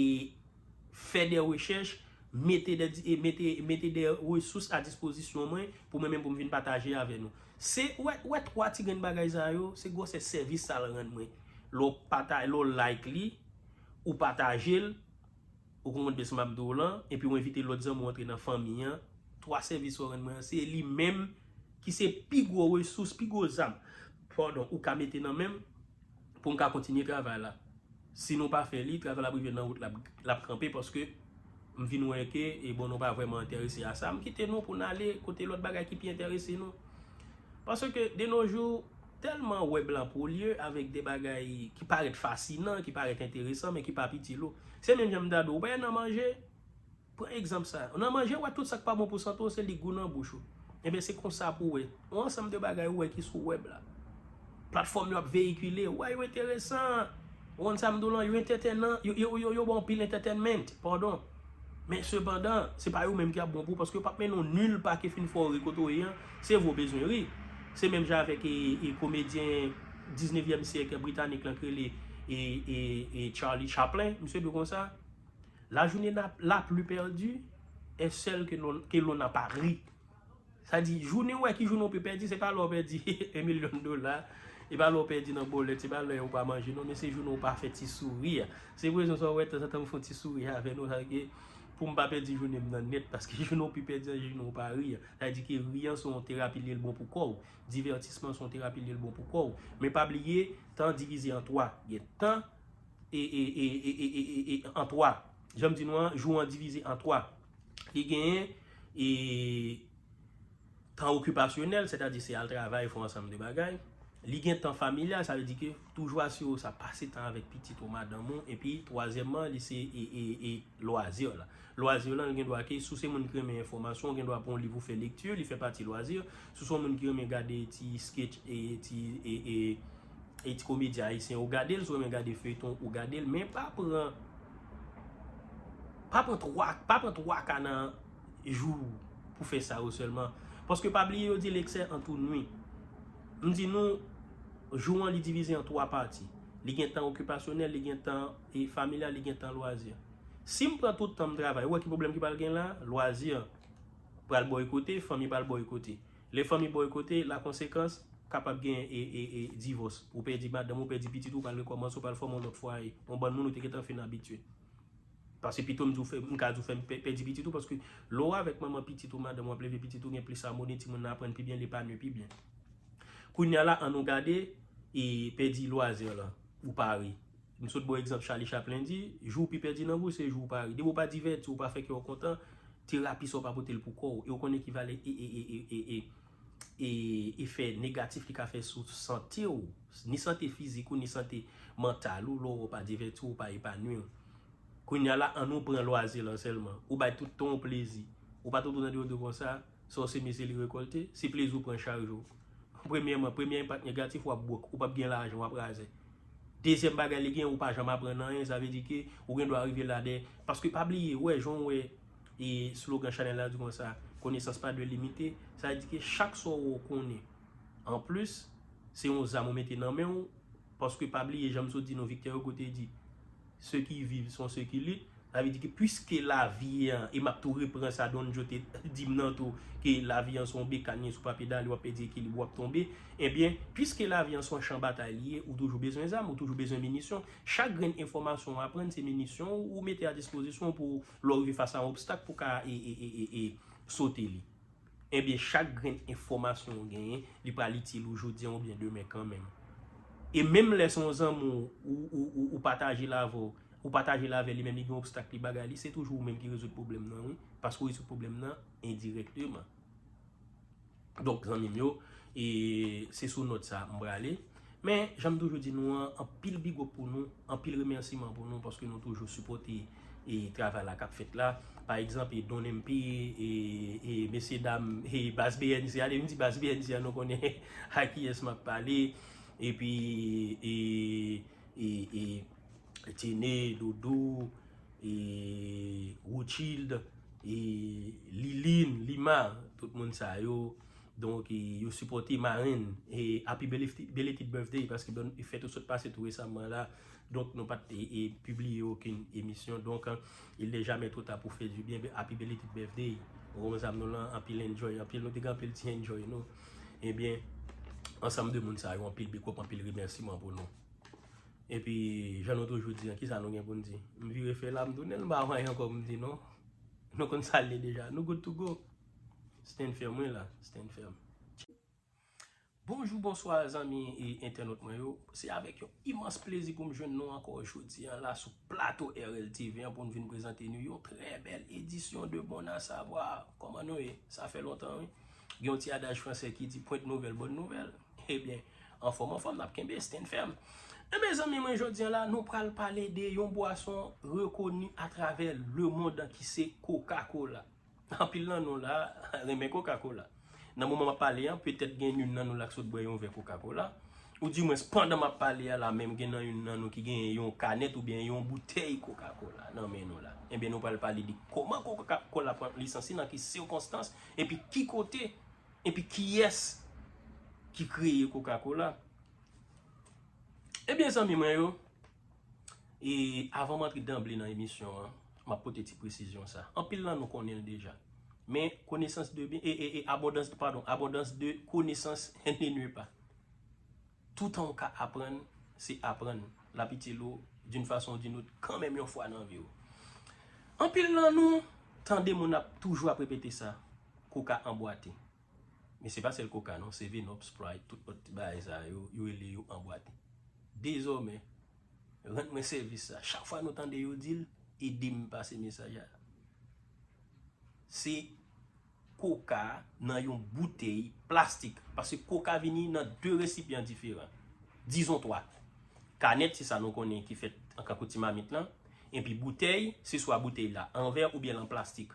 fè de rechèch, mete de, e mete, mete de resous a dispozisyon mwen pou mwen menm pou m vin pataje avè nou. Se, ou wè, ou wè twa ti grenn bagay sa yo, se gwosè sèvis sa l rann mwen. Lè w pata-, lè w like li, ou pataje l, ou konprann byen sa m ap di w lan, epi w envite lòt zanmi w antre nan fanmi an, twa sèvis sa w rann mwen an, se li menm ki se pi gwo resous, pi gwo zam, padon, ou ka mete nan men m pou m ka kontinye travay la. Si nou pa fè li, travay la ap rive nan wout, l ap, l ap kanpe paske m vin wè ke, e bon, nou pa vrèman enterese a sa. M kite nou pou n ale kote lòt bagay ki pi enterese nou. Paske de nos jours, tèlman wèb lan polye avèk de bagay ki parèt fasinan, ki parèt enteresan, men ki p ap itil ou. Se menm jan m ta di w, ou pa nan manje, pran egzanp sa. Nan manje, ou wè tout sa k pa bon pou sante w, se li k gou nan bouch ou. Ebyen, se konsa pou w wè. Yon ansanm de bagay ou wè ki sou wèb la. Platfòm yo ap veyikile, ou wè yo enteresan. Ou konn sa m di w lan, yo entertainan, yo, yo, yo, yo ba w anpil entertainment, padon. Men sepandan, se pa yo menm ki ap bon pou w, paske yo p ap mennen w nil pa ke fin fè w ri kote w ye an, se vre w bezwen ri. Se menm jan avèk e, e komedyen diznevyèm syèk britanik lan k rele e, e, e Charlie Chaplin, misye di w konsa, la journée n'a- la plus perdue est celle que l'on que l'on n'a pas ri. Sa di, jounen ou wè ki jounen ou pi pèdi, se pa lè w pèdi en milyon dola, e pa lè w pèdi nan bòlèt, se pa lè ou pa manje, non, men se jounen ou pa fè ti souri a. Se pou rezon sa w wè tanzantan m fè yon ti souri avè nou, sa ke pou m pa pèdi jounen m nan nèt, paske jounen ou pi pèdi an, se jounen ou pa ri a. Sa di ke ri an se yon terapi li ye l bon pou kò w, divètisman se yon terapi li ye l bon pou kò w. Men pa bliye, tan divize an twa. Gen tan e, e, e, e, e, e, e, an twa. Jan m di nou an, jou an divize an twa. Li genyen e, tan okipasyonèl, sètadi se al travay, fè yon ansanm de bagay. Li gen tan familyal, sa vle di ke toujou asire w sa pase tan avèk pitit ou, madanm ou, epi twazyèmman, li se e, e, e, lwazi la. Lwazi lan, li gen dwa ke, si w se moun ki renmen enfòmasyon, ou gen dwa pran yon liv ou fè lekti, li fè pati lwazi. Si w se yon moun ki renmen gade ti sketch e ti e, e, e ti komedi ayisyen, ou gade l, si w renmen gade feyton, ou gade l, men pa pran pa pran twa, pa pran twa ka nan jou pou fè sa yo sèlman. Paske pa bliye yo di l'excès entourne nuit. M di nou, jou an li divize an twa pati. Li gen tan okipasyonèl, li gen tan e familyal, li gen tan lwazi. Si m pran tout tan m travay, ou wè ki pwoblèm ki pral gen la? Lwazi an pral bòykote, fanmi pral bòykote. Lè fanmi bòykote, la konsekans, kapab gen e, e, e, divòs. Ou pèdi madanm, ou pèdi pitit, ou pral rekòmanse, ou pral fòme yon lòt fwaye. Yon bann moun ou te gentan fin abitye. Paske pito m di w fè, m ka di w fè m pè- pèdi pitit ou, paske lè w avèk manman pitit ou, madanm w ap leve pitit ou, gen plis amoni, timoun nan aprann pi byen, li epanui pi byen. Kounye a la, ann nou gade, e pèdi lwazi lan, ou pa ri. M sot ba w egzanp Charlie Chaplin di, jou w pi pèdi nan vi w, se jou w pa ri. Depi w pa divèti w, w pa fè kè w kontan, terapi sa w pa pote l pou kò w. E w konnen ki valè e, e, e, e, e, e, e efè negatif li ka fè sou sante w, ni sante fizik ou, ni sante mantal ou, lè w pa divèti w, w pa epanui w. Kounye a la, ann nou pran lwazi lan sèlman. Ou bay tout tan w plezi. Ou pa toujou tande yo di w konsa, sa w seme se li rekòlte, se plezi w pran chak jou. Premyèman, premye enpak negatif, w ap bwòk, ou p ap gen lajan, w ap razè. Dezyèm bagay li gen, ou pa janm aprann anyen, sa vle di ke ou gen dwa rive la de, paske pa bliye, ou wè, jan w wè e slogan chanèl la di konsa, connaissance pas de limite, sa vle di ke chak sa w konnen anplis, se yon zam ou mete nan men w, paske pa bliye, jan m sot di nou, Victor Hugo te di, ceux qui vivent sont ceux qui luttent. Sa vle di ke piske lavi an, e m ap tou repran sa Don Joe te di m nan tou, ke lavi an se yon bekàn, si w pa pedale, w ap pèdi ekilib, w ap tonbe. Ebyen, piske lavi an se yon chan batay li ye, ou toujou bezwen zam, ou toujou bezwen minisyon. Chak grenn enfòmasyon w aprann, se minisyon ou mete a dispozisyon w pou lè w rive fas a yon obstak pou w ka e, e, e, e, e sote li. Ebyen, chak grenn enfòmasyon w genyen, li pral itil ou jodi a oubyen demen kanmenm. E menm lè se yon zanmi w, ou, ou, ou, ou pataje l avè w, ou pataje l avè li, men li gen obstak, li bagay li, se toujou ou menm ki rezoud pwoblèm nan, wi. Paske w rezoud pwoblèm nan endirèkteman. Donk, zanmi m yo, E se sou nòt sa m prale. Men, jan m toujou di nou an, anpil big up pou nou, anpil remèsiman pou nou, paske nou toujou sipòte e travay la k ap fèt la. Pa egzanp, e Don M P, e, e mesye dam, e baz B N C a, depi m di baz B N C a, nou konnen a kiyès m ap pale. Epi, e, e, e, Tene, Doudou, e Rothschild, e Liline, Lima, tout moun sa yo. Donk, e, yo sipòte Marraine. E happy belated, belated birthday, paske bon, fèt ou sot pase tou resaman la. Donk, nou pa t, e, e, pibliye okenn emisyon. Donk, il n'est jamais trop tard pour faire du bien. Happy belated birthday. Ou konprann sa m di w lan, anpil enjoy, anpil nou te gen anpil ti enjoy nou. Ebyen, ansanm de moun sa yo, anpil big up, anpil remèsiman pou nou. Epi, jan nou toujou di an, kisa nou gen pou n di? M vire fè la, m tounen, m pa wè ankò pou m di non. Nou konn sa l ye deja. Nou good to go. Stand firm, wi la. Stand firm. Bonjou, bonswa, zanmi e entènot mwen yo. Se avèk yon imans plezi pou m jwenn nou ankò jodi an la sou plato R L T V an pou n vin prezante nou yon trè bèl edisyon de Bon à Savoir. Kòman nou ye? Sa fè lontan, wi. Gen yon ti adaj fransè ki di, "Pwent nouvèl, bòn nouvèl." Ebyen, anfòm, anfòm, n ap kenbe, stand firm. Ebyen, zanmi mwen, jodi an la, nou pral pale de yon bwason rekoni atravè lemonn ki se Coca-Cola. Anpil nan nou la renmen Coca-Cola. Nan moman m ap pale an, petèt gen youn nan nou la k sot bwè yon vè Coca-Cola. Oudimwens, pandan m ap pale a la menm, gen nan youn nan nou ki gen yon kanèt oubyen yon boutèy Coca-Cola nan men nou la. Ebyen, nou pral pale de kòman Coca-Cola pran lisans li, nan ki sikonstans, epi ki kote, epi kiyès ki kreye Coca-Cola. Ebyen, zanmi mwen yo, e avan m antre danble nan emisyon an, m ap pote ti presizyon sa. Anpil nan nou konnen l deja. Men konesans de byen, e, e, e abondans, padon, abondans de konesans ne nuit pas. Toutan w ka aprann, se aprann. L ap itil ou d'une façon ou d'une autre, kanmenm yon fwa nan vi w. Anpil nan nou tande moun ap toujou ap repete sa, Coca anbwate. Men se pa sèl Coca non, seven up, Sprite, tout lòt ti bagay sa yo, yo rele yo anbwate. Dezòmè, rann mwen sèvis sa. Chak fwa nou tande yo di l, ede m pase mesaj a. Se Coca nan yon boutèy plastik. Paske Coca vini nan de resipyan diferan. Dizon twa. Kanèt, se sa nou konnen ki fèt an kankou ti mamit lan. Epi boutèy, se swa boutèy la an vè oubyen l an plastik.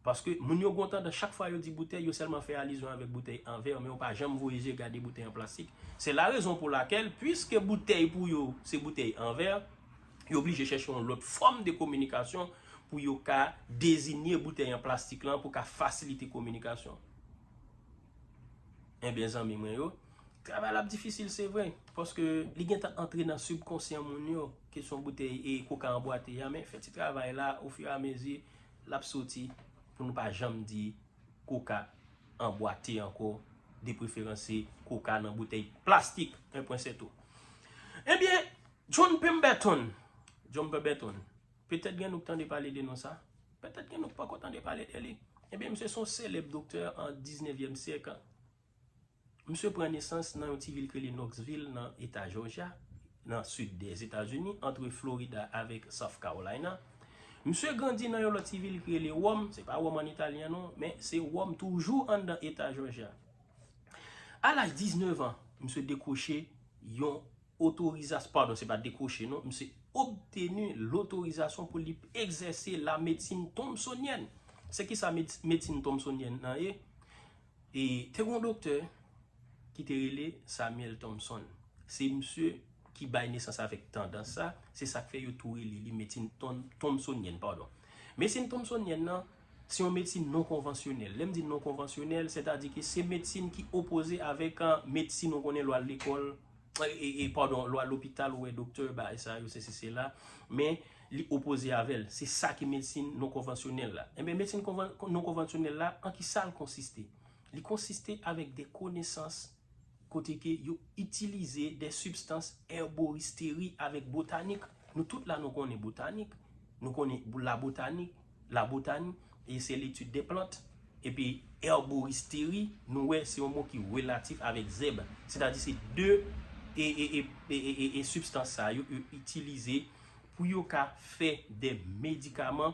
Paske moun yo gon tandans, chak fwa yo di boutèy, yo sèlman fè alizyon avèk boutèy an vè, men yo pa janm voye je gade boutèy an plastik. Se la rezon pou lakèl, piske boutèy pou yo se boutèy an vè, yo oblije chèche yon lòt fòm de kominikasyon pou yo ka dezinye boutèy an plastik lan, pou ka fasilite kominikasyon. Ebyen, zanmi mwen yo, travay la ap difisil, se vre, paske li gentan antre nan sibkonsyan moun yo, kesyon boutèy e Coca anbwate a, men fè ti travay la, ofiramezi, l ap soti, pou nou pa janm di Coca anbwate ankò, de preferans se Coca nan boutèy plastik, en pwen se tou. Ebyen, John Pemberton, John Pemberton, petèt gen nou k tande pale de non sa, petèt gen nou k poko tande pale de li. Ebyen, misye se yon selèb doktè an diznèvyèm syèk. Misye pran nesans nan yon ti vil ki rele Knoxville, nan eta Georgia, nan sid dè Etazini, antre Florida avèk South Carolina. Misye grandi nan yon lòt ti vil ki rele Wòm, se pa Wòm an italyen non, men se Wòm toujou anndan eta Georgia. A laj diznèf an, misye dekwoche yon otorizasyon, padon, se pa dekwoche non, misye obteni lotorizasyon pou li egzèse la medsin tomsonyèn. Se ki sa med-, medsin tomsonyèn nan ye? E te gon doktè ki te rele Samuel Thompson. Se misye ki bay nesans avèk tandans sa, se sa k fè yo tou rele li medsin ton-, tomsonyèn, padon. Medsin tomsonyèn nan, se yon medsin non konvansyonèl. Lè m di non konvansyonèl, sètadi ke se medsin ki opoze avèk, a, medsin ou konnen lè w al lekòl, e, e, e, padon, lè w al lopital, ou wè doktè, bagay sa yo, sesi, sela. Men, li opoze avè l. Se sa ki medsin non konvansyonèl la. Ebyen, medsin konvan-, non konvansyonèl la, an ki sa l konsiste? Li konsiste avèk de konesans kote ke yo itilize de sibstans èboristeri avèk botanik. Nou tout la nou konnen botanik, nou konnen la botanik, la botani, e se l'étude des plantes. Epi èboristeri, nou wè se yon mo ki relatif avèk zèb. Sètadi se de e, e, e, e, e, e, e sibstans sa yo, yo itilize pou yo ka fè de medikaman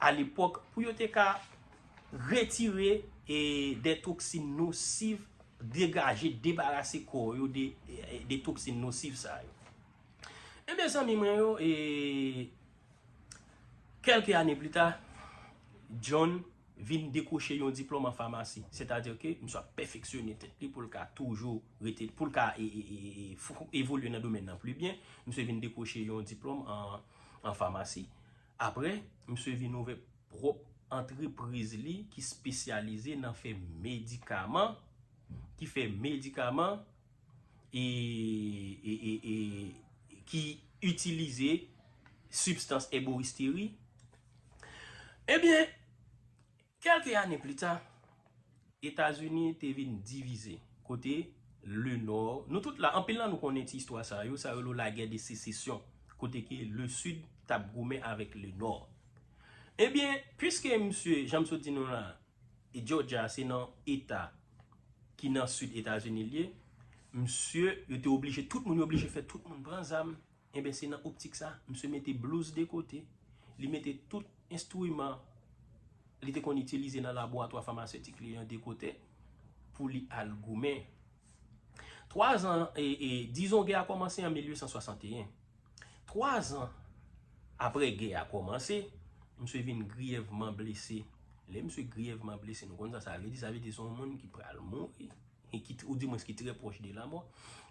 alepòk, pou yo te ka retire e de toksin nosiv degaje, debarase kò yo de, de toksin nosif sa yo. Ebyen, zanmi mwen yo, e, kèlke ane pli ta, John vin dekwoche yon diplòm an famasi. Sètadi ke misye ap pèfeksyone tèt li pou l ka toujou rete, pou l ka e, e, e, e, fou- evolye nan domèn nan pli byen. Misye vin dekwoche yon diplòm an, an famasi. Apre, misye vin ouvè pwòp antrepriz li ki espesyalize nan fè medikaman, ki fè medikaman e, e, e, e ki itilize sibstans èboristeri. Ebyen, kèlke ane pli ta, Etazini te vin divize. Kote Lenò, nou tout la, anpil nan nou konnen ti istwa sa yo, sa yo rele lagè de sesesyon, kote ke Lesid t ap goumen avèk Lenò. Ebyen, piske misye, jan m sot di nou la, e Georgia se nan eta ki nan sid Etazini l ye, misye, yo te oblije, tout moun yo oblije fè tout moun pran zam. Ebyen, se nan optik sa, misye mete blouz de kote, li mete tout enstriman li te konn itilize nan laboratwa famasetik li an de kote pou li al goumen. Twazan, e, e, dizon gè a kòmanse an mil uit san swasanteyen. Twazan apre gè a kòmanse, misye vin griyèvman blese. Lè misye griyèvman blese, nou konn sa sa vle di, sa vle di se yon moun ki pral mouri, e ki, ou dimwens ki trè pwòch de lanmò.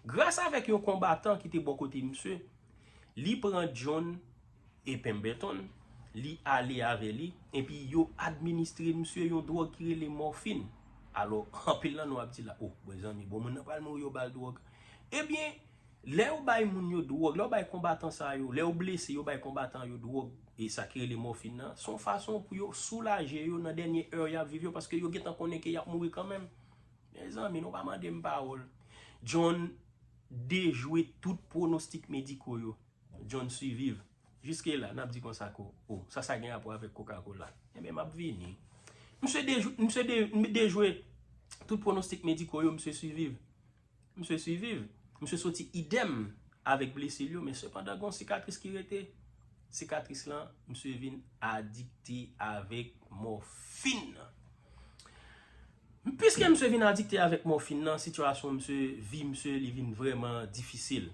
Gras avèk yon konbatan ki te bò kote misye, li pran John e Pemberton, li ale avè li, epi yo administre misye yon dwòg ki rele mòfin. Alò, anpil nan nou ap di la, o, mezanmi, bon, moun nan pral mouri, yo ba l dwòg. Ebyen, lè yo bay moun yo dwòg, lè yo bay konbatan sa yo, lè yo blese, yo bay konbatan yo dwòg, e sa ki rele mòfin nan, se yon fason pou yo soulaje yo nan dènye è y ap viv yo, paske yo gentan konnen ke y ap mouri kanmenm. Mezanmi, nou pa mande m pawòl. John dejwe tout pwonostik mediko yo. John siviv. Jiske la, n ap di konsa ke, o, sa, sa gen rapò avèk Coca-Cola. Ebyen, m ap vini. Misye dejwe, misye de, dejwe tout pwonostik mediko yo, misye siviv. Misye siviv. Misye soti idèm avèk blesi l yo, men sepandan, gen yon sikatris ki rete. Sikatris lan, misye vin adikte avèk mòfin nan. Piske misye vin adikte avèk mòfin nan, sitiyasyon misye, vi misye, li vin vrèman difisil.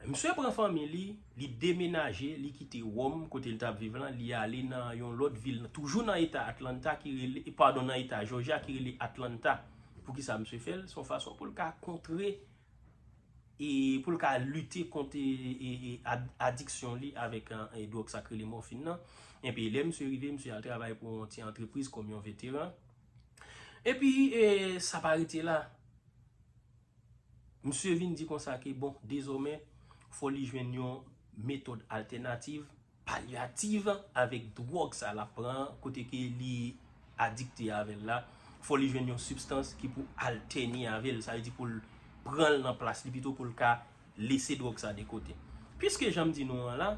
Misye pran fanmi li, li demenaje, li kite Wòm, kote l t ap viv lan, li ale nan yon lòt vil, toujou nan eta Atlanta, ki rele, padon, nan eta Georgia, ki rele Atlanta. Poukisa misye fè l? Se yon fason pou l ka kontre, e pou l ka lite kont, e, e, e, ad-, adiksyon li avèk, e, dwòg sa k rele mòfin nan. Epi lè misye rive, misye al travay pou yon ti antrepriz kòm yon veteran. Epi, e, sa pa rete la. Misye vin di konsa ke, bon, dezòmè, fò li jwenn yon metòd altènativ, palyativ, avèk dwòg sa l ap pran, kote ke li adikte avè l la. Fò li jwenn yon sibstans ki pou altène avè l, sa vle di pou l pran l nan plas li, pito pou l ka lese dwòg sa de kote. Piske jan m di nou an la,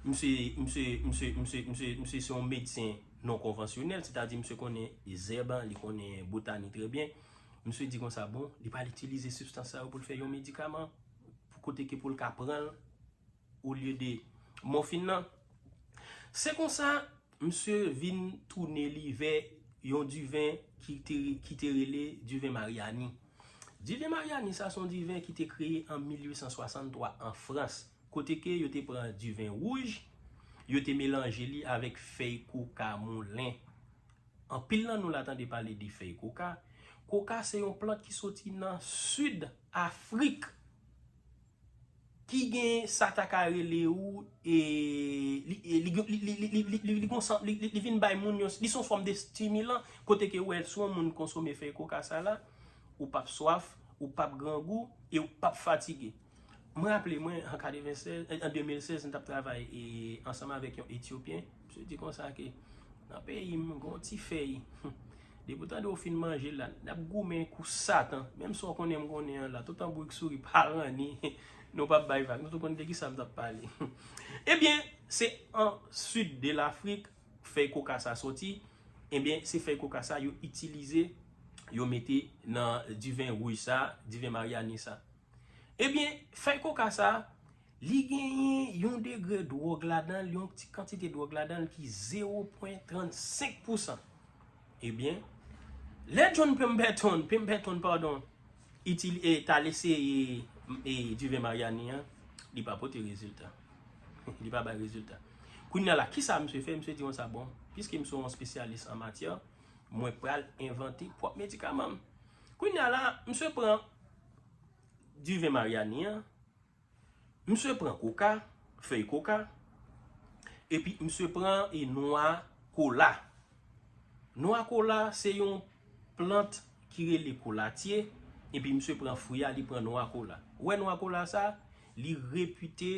misye, misye, misye, misye, misye, misye se yon medsen non konvansyonèl, sètadi misye konnen zèb, li konnen botani trè byen. Misye di konsa, bon, li pral itilize sibstans sa yo pou l fè yon medikaman, pou kote ke pou l ka pran l, olye de mòfin nan. Se konsa, misye vin tounen li vè yon diven ki te, ki te rele diven Maryani. Diven Maryani sa, se yon diven ki te kreye an mil uit san swasanntwa an Frans, kote ke yo te pran diven wouj, yo te melanje li avèk fèy koka moulen. Anpil nan nou la tande pale de fèy koka. Koka se yon plant ki soti nan sid Afrik, ki gen sa ta ka rele ou, e, li, e, li, li, li, li, li, li, li, li, li, li, li, li, li vin bay moun yon, li se yon fòm de estimilan, kote ke ou wè si yon moun konsome fèy koka sa la, ou p ap swaf, ou p ap grangou, e ou p ap fatige. Mwen raple mwen, an katrevennsèz, an de mil sèz, m t ap travay, e, ansanm avèk yon Etyopyen. Misye di konsa ke nan peyi m, gen yon ti fèy. Depi w tande w fin manje l la, n ap goumen kou Satan. Menm sa w konnen m konnen an la, tout an bourik souri pa ranni. Nou p ap bay vag. Nou tout konn de kisa m t ap pale. Ebyen, se an sid de Lafrik, fèy koka sa soti. Ebyen, se fèy koka sa yo itilize, yo mete nan diven wouj sa, diven Maryani sa. Ebyen, fèy koka sa, li genyen yon degre dwòg ladan l, yon ti kantite dwòg ladan l ki zewo pwen trannsenk pousan. Ebyen, Lè John Pemberton, Pemberton, padon, itil, e, t al eseye, e, diven Maryani an, li pa pote rezilta. Li pa bay rezilta. Kounye a la, kisa misye fè? Misye di konsa, bon, piske m se yon espesyalis an matyè, mwen pral envante pwòp medikaman m. Kounye a la, misye pran diven Maryani an, misye pran koka, fèy koka, epi misye pran e nwa kola. Nwa kola se yon plant ki rele kolatye, epi misye pran fwi a, li pran nwa kola. Ou wè nwa kola sa, li repite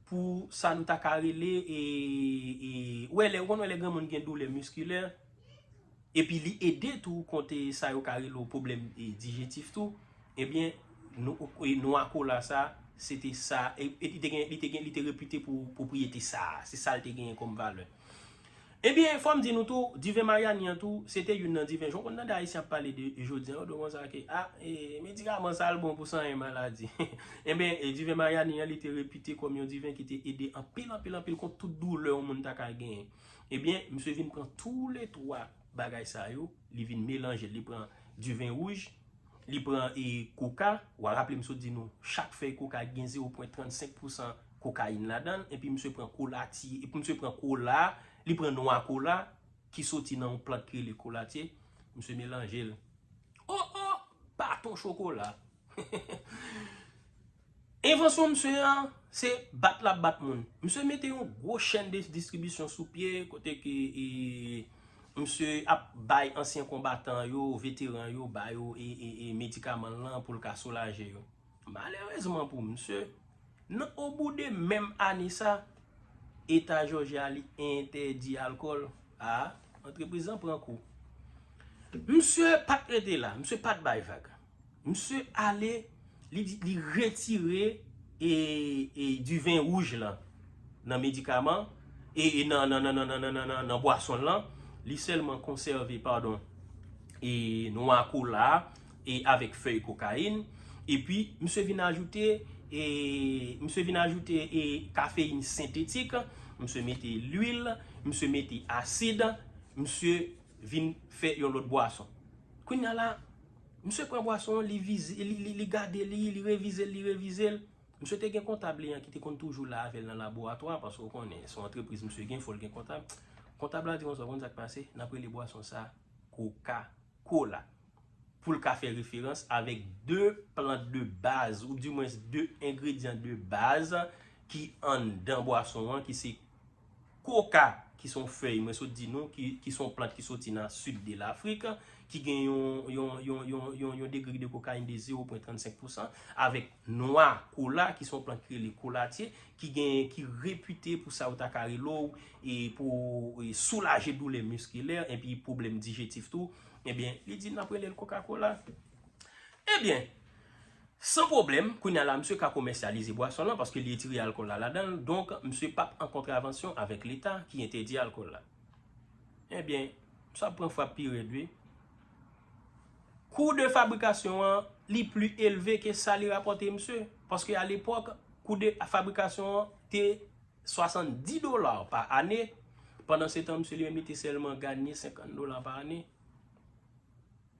pou sa nou ta ka rele, e, e, ou wè lè, ou konn wè lè granmoun gen doulè miskilè, epi li ede tou kont sa yo ka rele w pwoblèm, e, dijestif tou, ebyen, nou, e, nwa kola sa, se te sa, e, e li te gen, li te gen, li te repite pou pwopriyete sa, se sa l te genyen kòm valè. Ebyen, fò m di nou tou, diven Maryani an tou, se te youn nan diven, jan w konn tande Ayisyen ap pale de jodi an, yo di konsa ke, a, e, medikaman sa l bon pou sanyen maladi. Ebyen, e, diven Maryani an, li te repite kòm yon diven ki te ede anpil, anpil, anpil kont tout doulè yon moun ta ka genyen. Ebyen, misye vin pran toulètwa bagay sa yo, li vin melanje l, li pran diven wouj, li pran, e, koka, w a raple m sot di nou, chak fèy koka gen zewo pwen trannsenk pousan kokayin ladan l, epi misye pran kolatye, epi misye pran kola, li pran nwa kola, ki soti nan yon plant ki rele kolatye, misye melanje l. O, o, baton chokola. Envansyon misye an, se bat l ap bat moun. Misye mete yon gwo chèn de distribisyon sou pye, kote ke, e, misye ap bay ansyen konbatan yo, veteran yo, ba yo, e, e, e medikaman l lan pou l ka soulaje yo. Malerezman pou misye, nan obou de menm ane sa, Eta Jòjya li entèdi alkòl. A, antrepriz lan pran kou. Misye pa t rete la, misye pa t bay vag. Misye ale, li, li retire, e, e diven wouj lan nan medikaman, e, e nan, nan, nan bwason lan, li sèlman konsève, padon, e nwa kola, e avèk fèy kokayin, epi misye vin ajoute, e, misye vin ajoute, e, kafeyin sentetik, misye mete lwil, misye mete asid, misye vin fè yon lòt bwason. Kounye a la, misye pran bwason an, li vize, li, li, li gade li, li revize l, li revize l. Misye te gen kontab li an ki te konn toujou la avè l nan laboratwa, paske w konnen, se yon antrepriz misye gen, fò l gen kontab. Kontab la di konsa, w konn sa k pase? N ap rele bwason sa Coca-Cola. Pou l ka fè referans avèk de plant de baz, oudimwens de engredyan de baz ki anndan bwason an, ki se koka, ki se yon fèy, mwen sot di nou, ki, ki se yon plant ki soti nan sid de Lafrik, ki gen yon, yon, yon, yon, yon, yon degre de kokayin de zewo pwen trannsenk pousan, avèk nwa kola, ki se yon plant ki rele kolatye, ki gen, ki repite pou sa yo ta ka rele w, e pou, e, soulaje doulè miskilè, epi pwoblèm dijestif tou. Ebyen, li di n ap rele l Coca-Cola. Ebyen, san pwoblèm, kounye a la, misye ka komèsyalize bwason lan, paske li retire alkòl la ladan l, donk, misye p ap an kontravansyon avèk Leta ki entèdi alkòl la. Ebyen, sa pran frap pi rèd, wi. Kou de fabrikasyon an, li pli elve ke sa li rapòte misye. Paske alepòk, kou de fabrikasyon an te swasanndis dola pa ane. Pandan se tan, misye li menm li te sèlman ganye senkant dola pa ane.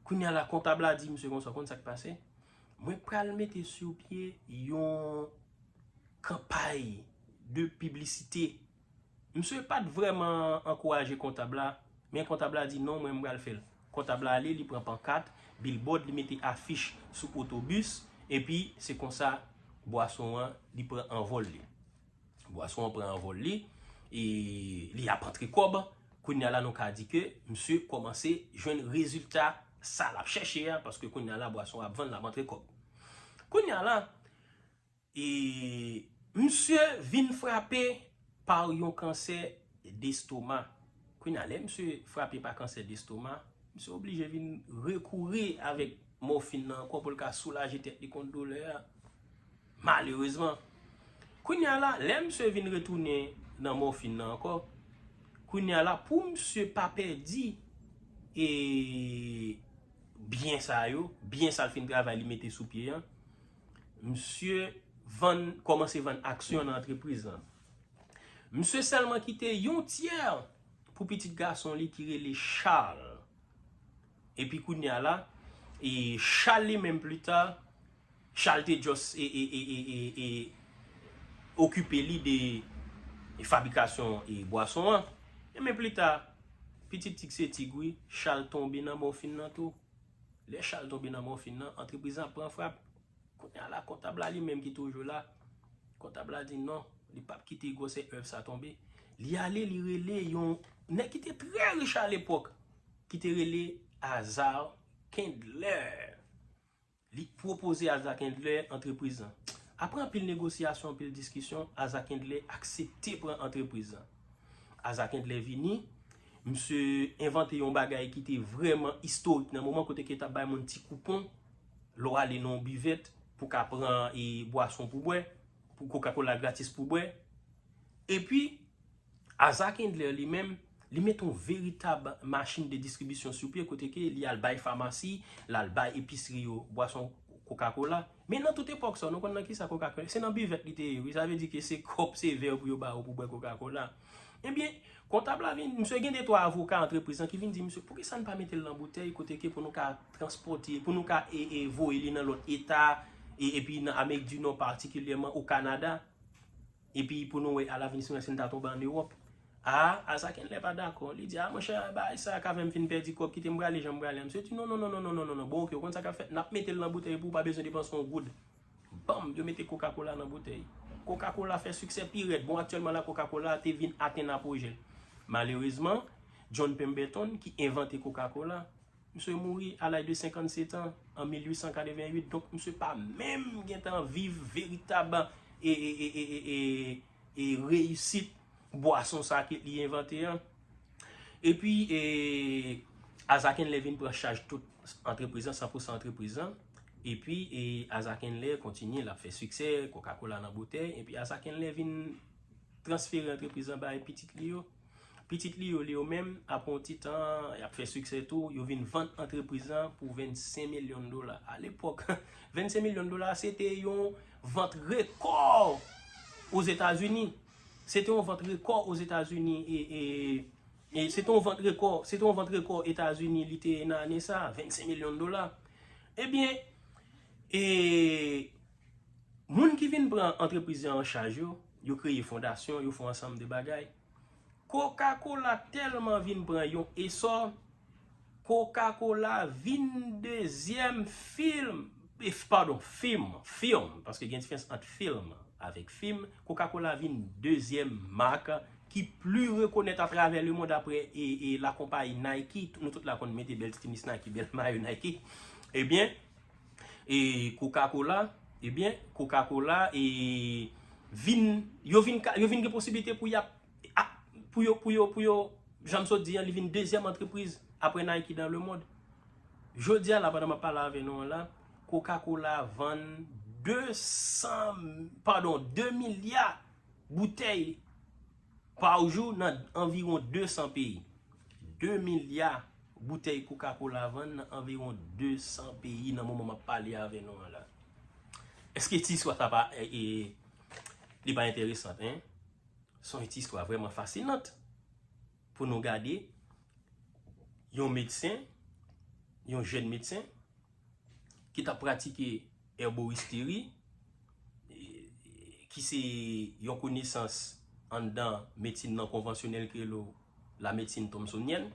Kounye a la, kontab la di misye konsa, w konn sa k pase? Mwen pral mete sou pye yon kanpay de piblisite. Misye pa t vrèman ankouraje kontab la, men kontab la di non, mwen m pral fè l. Kontab la ale, li pran pankat, bilbòd, li mete afich sou otobis, epi se konsa bwason an, li pran anvòl li. Bwason an pran anvòl li, e li ap antre kòb. Kounye a la, nou ka di ke misye kòmanse jwenn rezilta sa l ap chèche a, paske kounye a la, bwason ap vann, l ap antre kòb. Kounye a la, e misye vin frape pa yon kansè destoma. Kounye a, lè misye frape pa kansè destoma, misye oblije vin rekouri avèk mòfin nan ankò pou l ka soulaje tèt li kont doulè a. Malerezman. Kounye a la, lè misye vin retounen nan mòfin nan ankò, kounye a la, pou misye pa pèdi, e, byen sa yo, byen sa l fin travay, li mete sou pye an, misye vann, kòmanse vann aksyon nan antrepriz lan. Misye sèlman kite yon tyè pou pitit gason li ki rele Charles. Epi kounye a la, e Charles li menm pli ta, Charles te just e, e, e, e, e, e okipe li de fabrikasyon e bwason an. E men pli ta, pitit tig se tig wi, Charles tonbe nan mòfin nan tou. Lè Charles tonbe nan mòfin nan, antrepriz lan pran frap. Kounye a la, kontab la li menm ki toujou la, kontab la di non, li p ap kite gwosè èv sa tonbe. Li ale, li rele yon nèg ki te trè rich alepòk, ki te rele Asa Kindler. Li pwopoze Asa Kindler antrepriz lan. Apre anpil negosyasyon, anpil diskisyon, Asa Kindler aksepte pran antrepriz lan. Asa Kindler vini, misye envante yon bagay ki te vrèman istorik nan moman kote ke t ap bay moun ti koupon, lè w ale nan yon bivèt pou ka pran e bwason pou bwè, pou Coca-Cola gratis pou bwè. Epi, Asa Kindler li menm, li mete yon veritab machin de distribisyon sou pye kote ke li al bay famasi, l al bay episri yo bwason Coca-Cola. Men nan tout epòk sa, nou konn nan kisa Coca-Cola? Se nan bivèt li te ye, wi. Sa vle di ke se kòb, se vè pou yo ba ou pou bwè Coca-Cola. Ebyen, kontab la vin, misye gen de twa avoka antrepriz lan ki vin di misye, poukisa n pa mete l nan boutèy kote ke pou nou ka transpòte, pou nou ka e, e voye li nan lòt eta, e, epi nan Amerik di Nò patikilyèman, o Kanada. Epi pou nou wè alavni si nou ta tonbe ann Ewòp. A, Asa Kindler pa dakò. Li di, a, monchè, bagay sa ka fè m fin pèdi kòb, kite m prale jan m prale an. Misye di, non, non, non, non, non, non, non, non. Bon, oke, ou konn sa k ap fèt? N ap mete l nan boutèy pou ou pa bezwen depanse yon goud. Banm, yo mete Coca-Cola nan boutèy. Coca-Cola fè siksè pi rèd. Bon, aktyèlman la, Coca-Cola te vin atenn apojè l. Malerezman, John Pemberton, ki envante Coca-Cola, misye mouri a laj de senkannset an, an mil uit san katreven uit. Donk, misye pa menm gentan viv veritab e, e, e, e, e, e, e reyisit bwason sa ke li envante an. Epi, e, Asa Kindler vin pran chaj tout antrepriz lan, san pou san antrepriz lan. Epi, e, Asa Kindler kontinye, l ap fè siksè, Coca-Cola nan boutèy. Epi, Asa Kindler vin transfere antrepriz lan bay pitit li yo. Pitit li yo, li yo menm, apre yon ti tan, y ap fè siksè tou, yo vin vann antrepriz lan pou vennsenk milyon dola. Alepòk, vennsenk milyon dola, se te yon vant rekò Ozetazini. Se te yon vant rekò Ozetazini, e, e, e se te yon vant rekò, se te yon vant rekò Etazini, li te nan ane sa, vennsenk milyon dola. Ebyen, e, moun ki vin pran antrepriz yo an chaj yo, yo kreye fondasyon, yo fè yon ansanm de bagay. Coca-Cola tèlman vin pran yon esò, Coca-Cola vin dezyèm film, e, padon, fim, film, paske gen diferans ant film avèk fim. Coca-Cola vin dezyèm mak ki pli rekonèt atravè lemond apre e, e lakonpayi Nike. Nou tout la konn mete bèl ti tenis Nike, bèl mayo Nike. Ebyen, e Coca-Cola, ebyen, Coca-Cola, e vin, yo vin ka, yo vin gen posiblite pou y ap, a, pou yo, pou yo, pou yo, jan m sot di an, li vin dezyèm antrepriz apre Nike dans le monde. Jodi a la, pandan m ap pale avè nou an la, Coca-Cola vann de san, padon, de milya boutèy pa jou nan anviwon de san peyi. De milya boutèy Coca-Cola vann nan anviwon de san peyi nan moman m ap pale avè nou an la. Èske ti istwa sa pa, e, e, li pa enteresan, en? Se yon ti istwa vrèman fasinant pou nou gade yon medsen, yon jèn medsen, ki t ap pratike èboristeyi, e, ki se yon konesans anndan medsin nan konvansyonèl kreyòl, la médecine thomsonienne.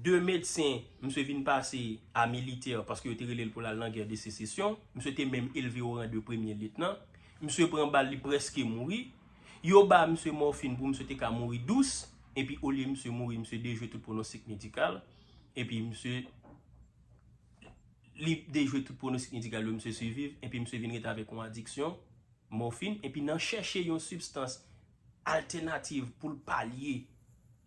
De medsen, misye vin pase a militè paske yo te rele l pou l al nan gè de sesesyon. Misye te menm elve o ran de premye lyetnan. Misye pran bal, li prèske mouri. Yo ba misye mòfin pou misye te ka mouri dous. Epi olye misye mouri, misye dejwe tout pwonostik medikal. Epi misye, li dejwe tout pwonostik medikal yo, misye siviv. Epi misye vin rete avèk yon adiksyon mòfin. Epi nan chèche yon sibstans altènativ pou l palye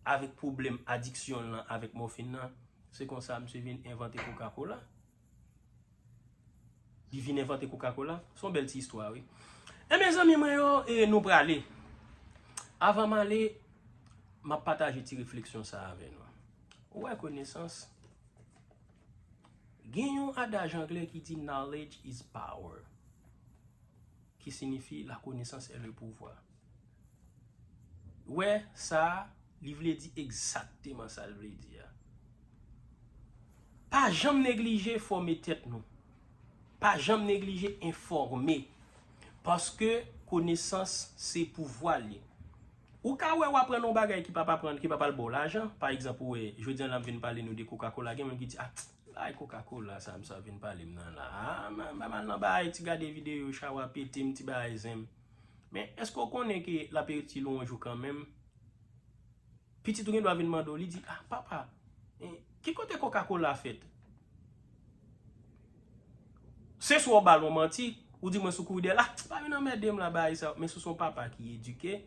avèk pwoblèm adiksyon l lan avèk mòfin nan, se konsa misye vin envante Coca-Cola. Li vin envante Coca-Cola. Se yon bèl ti istwa, wi. E mezanmi mwen yo, e nou prale. Avan m ale, m ap pataje ti refleksyon sa avè nou. Ou wè konesans? Gen yon adaj anglè ki di knowledge is power, ki siyifi la connaissance est le pouvoir. Ou wè, sa, li vle di egzakteman sa l vle di a. Pa janm neglije fòme tèt nou. Pa janm neglije enfòme. Paske konesans se pouvwa li. Ou ka wè w aprann yon bagay ki p ap aprann, ki p ap al ba w lajan. Pa egzanp, ou wè, jodi a la m vin pale nou de Coca-Cola, gen moun ki di, ah, bay Coca-Cola sa, m sa vin pale m nan la. Ah, m, m al nan bay ti gade videyo, chawa pete m, ti bagay zen m. Men, èske w konnen ke l ap itil ou yon jou kanmenm? Pitit ou gen dwa vin mande w, li di, ah, papa, eh, ki kote Coca-Cola fèt? Se swa w ba l yon manti, ou di mwen sou kouri dèyè l, ah, pa vin anmède m la, bagay sa. Men si w se yon papa ki edike,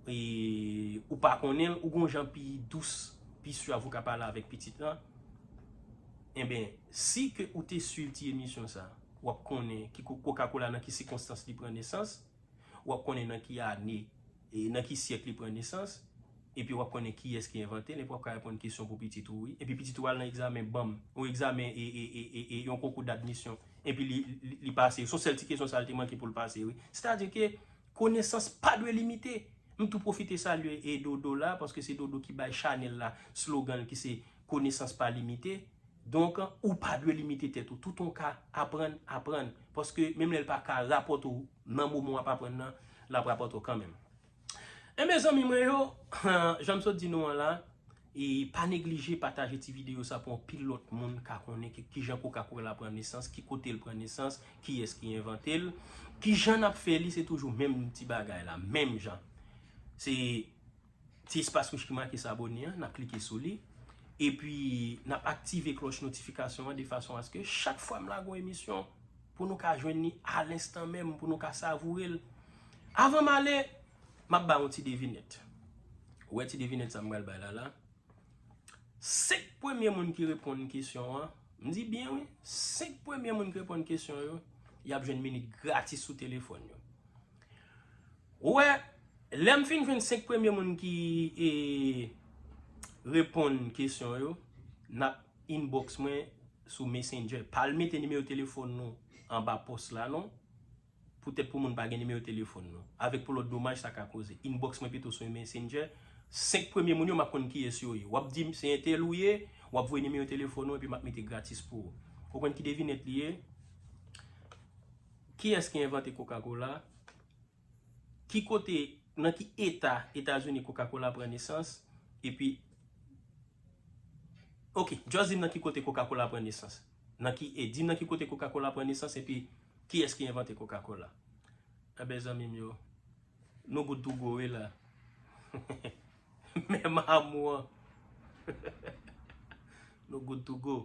e ou pa konnen l, ou gon jan pi dous, pi swav ou ka pale avèk pitit lan. Enben, si ke ou te swiv ti emisyon sa, w ap konnen ki ko-, Coca-Cola nan ki sikonstans li pran nesans, w ap konnen nan ki ane, e nan ki syèk li pran nesans, epi w ap konnen kiyès ki envante l, epi w ap ka reponn kesyon pou pitit ou, wi. Epi pitit ou al nan egzamen banm, yon egzamen, e, e, e, e, e yon konkou dadmisyon, epi li, li, li pase. Se yon sèl ti kesyon sa l te manke pou l pase, wi. Sètadi ke konesans pa dwe limite. M tou pwofite salye, e, Dodo la, paske se Dodo ki bay chanèl la slogan l ki se konesans pa limite. Donk, ou pa dwe limite tèt ou. Toutan w ka aprann, aprann. Paske menm lè l pa ka rapòte w nan moman w ap aprann nan, l ap rapòte w kanmenm. E mezanmi mwen yo, jan m sot di nou an la, e pa neglije pataje ti videyo sa pou anpil lòt moun ka konnen ki, kijan Coca-Cola pran nesans, ki kote l pran nesans, kiyès ki envante l, kijan n ap fè li, se toujou menm ti bagay la, menm jan. Se ti espas wouj ki make s'abonner an, n ap klike sou li. Epi, n ap aktive klòch notifikasyon an de fason aske chak fwa m lage yon emisyon, pou nou ka jwenn li a lenstan menm, pou nou ka savoure l. Avan m ale, m ap ba yon ti devinèt. Ou wè ti devinèt sa m pral bay la la? Senk premye moun ki reponn kesyon an, m di byen wi, senk premye moun ki reponn kesyon yo, y ap jwenn minit gratis sou telefòn yo. Ou wè, lè m fin jwenn senk premye moun ki, e, reponn kesyon yo, n ap inbox mwen sou Messenger. Pa al mete nimewo telefòn nou anba pòs la non, poutèt pou moun pa gen nimewo telefòn nou. Avèk pou lòt domaj sa ka koze. Inbox mwen pito sou Messenger. Senk premye moun yo, m ap konn kiyès yo ye. W ap di m se entèl ou ye, w ap voye nimewo telefòn ou, epi m ap mete gratis pou ou. Ou konn ki devinèt li ye? Kiyès ki envante Coca-Cola? Ki kote, nan ki eta Etazini Coca-Cola pran nesans? Epi, ok, just di m nan ki kote Coca-Cola pran nesans. Nan ki, e, di m nan ki kote Coca-Cola pran nesans, epi kiyès ki envante Coca-Cola? Enben, zanmi m yo, nou good to go wi la. Menm amou an. Nou good to go.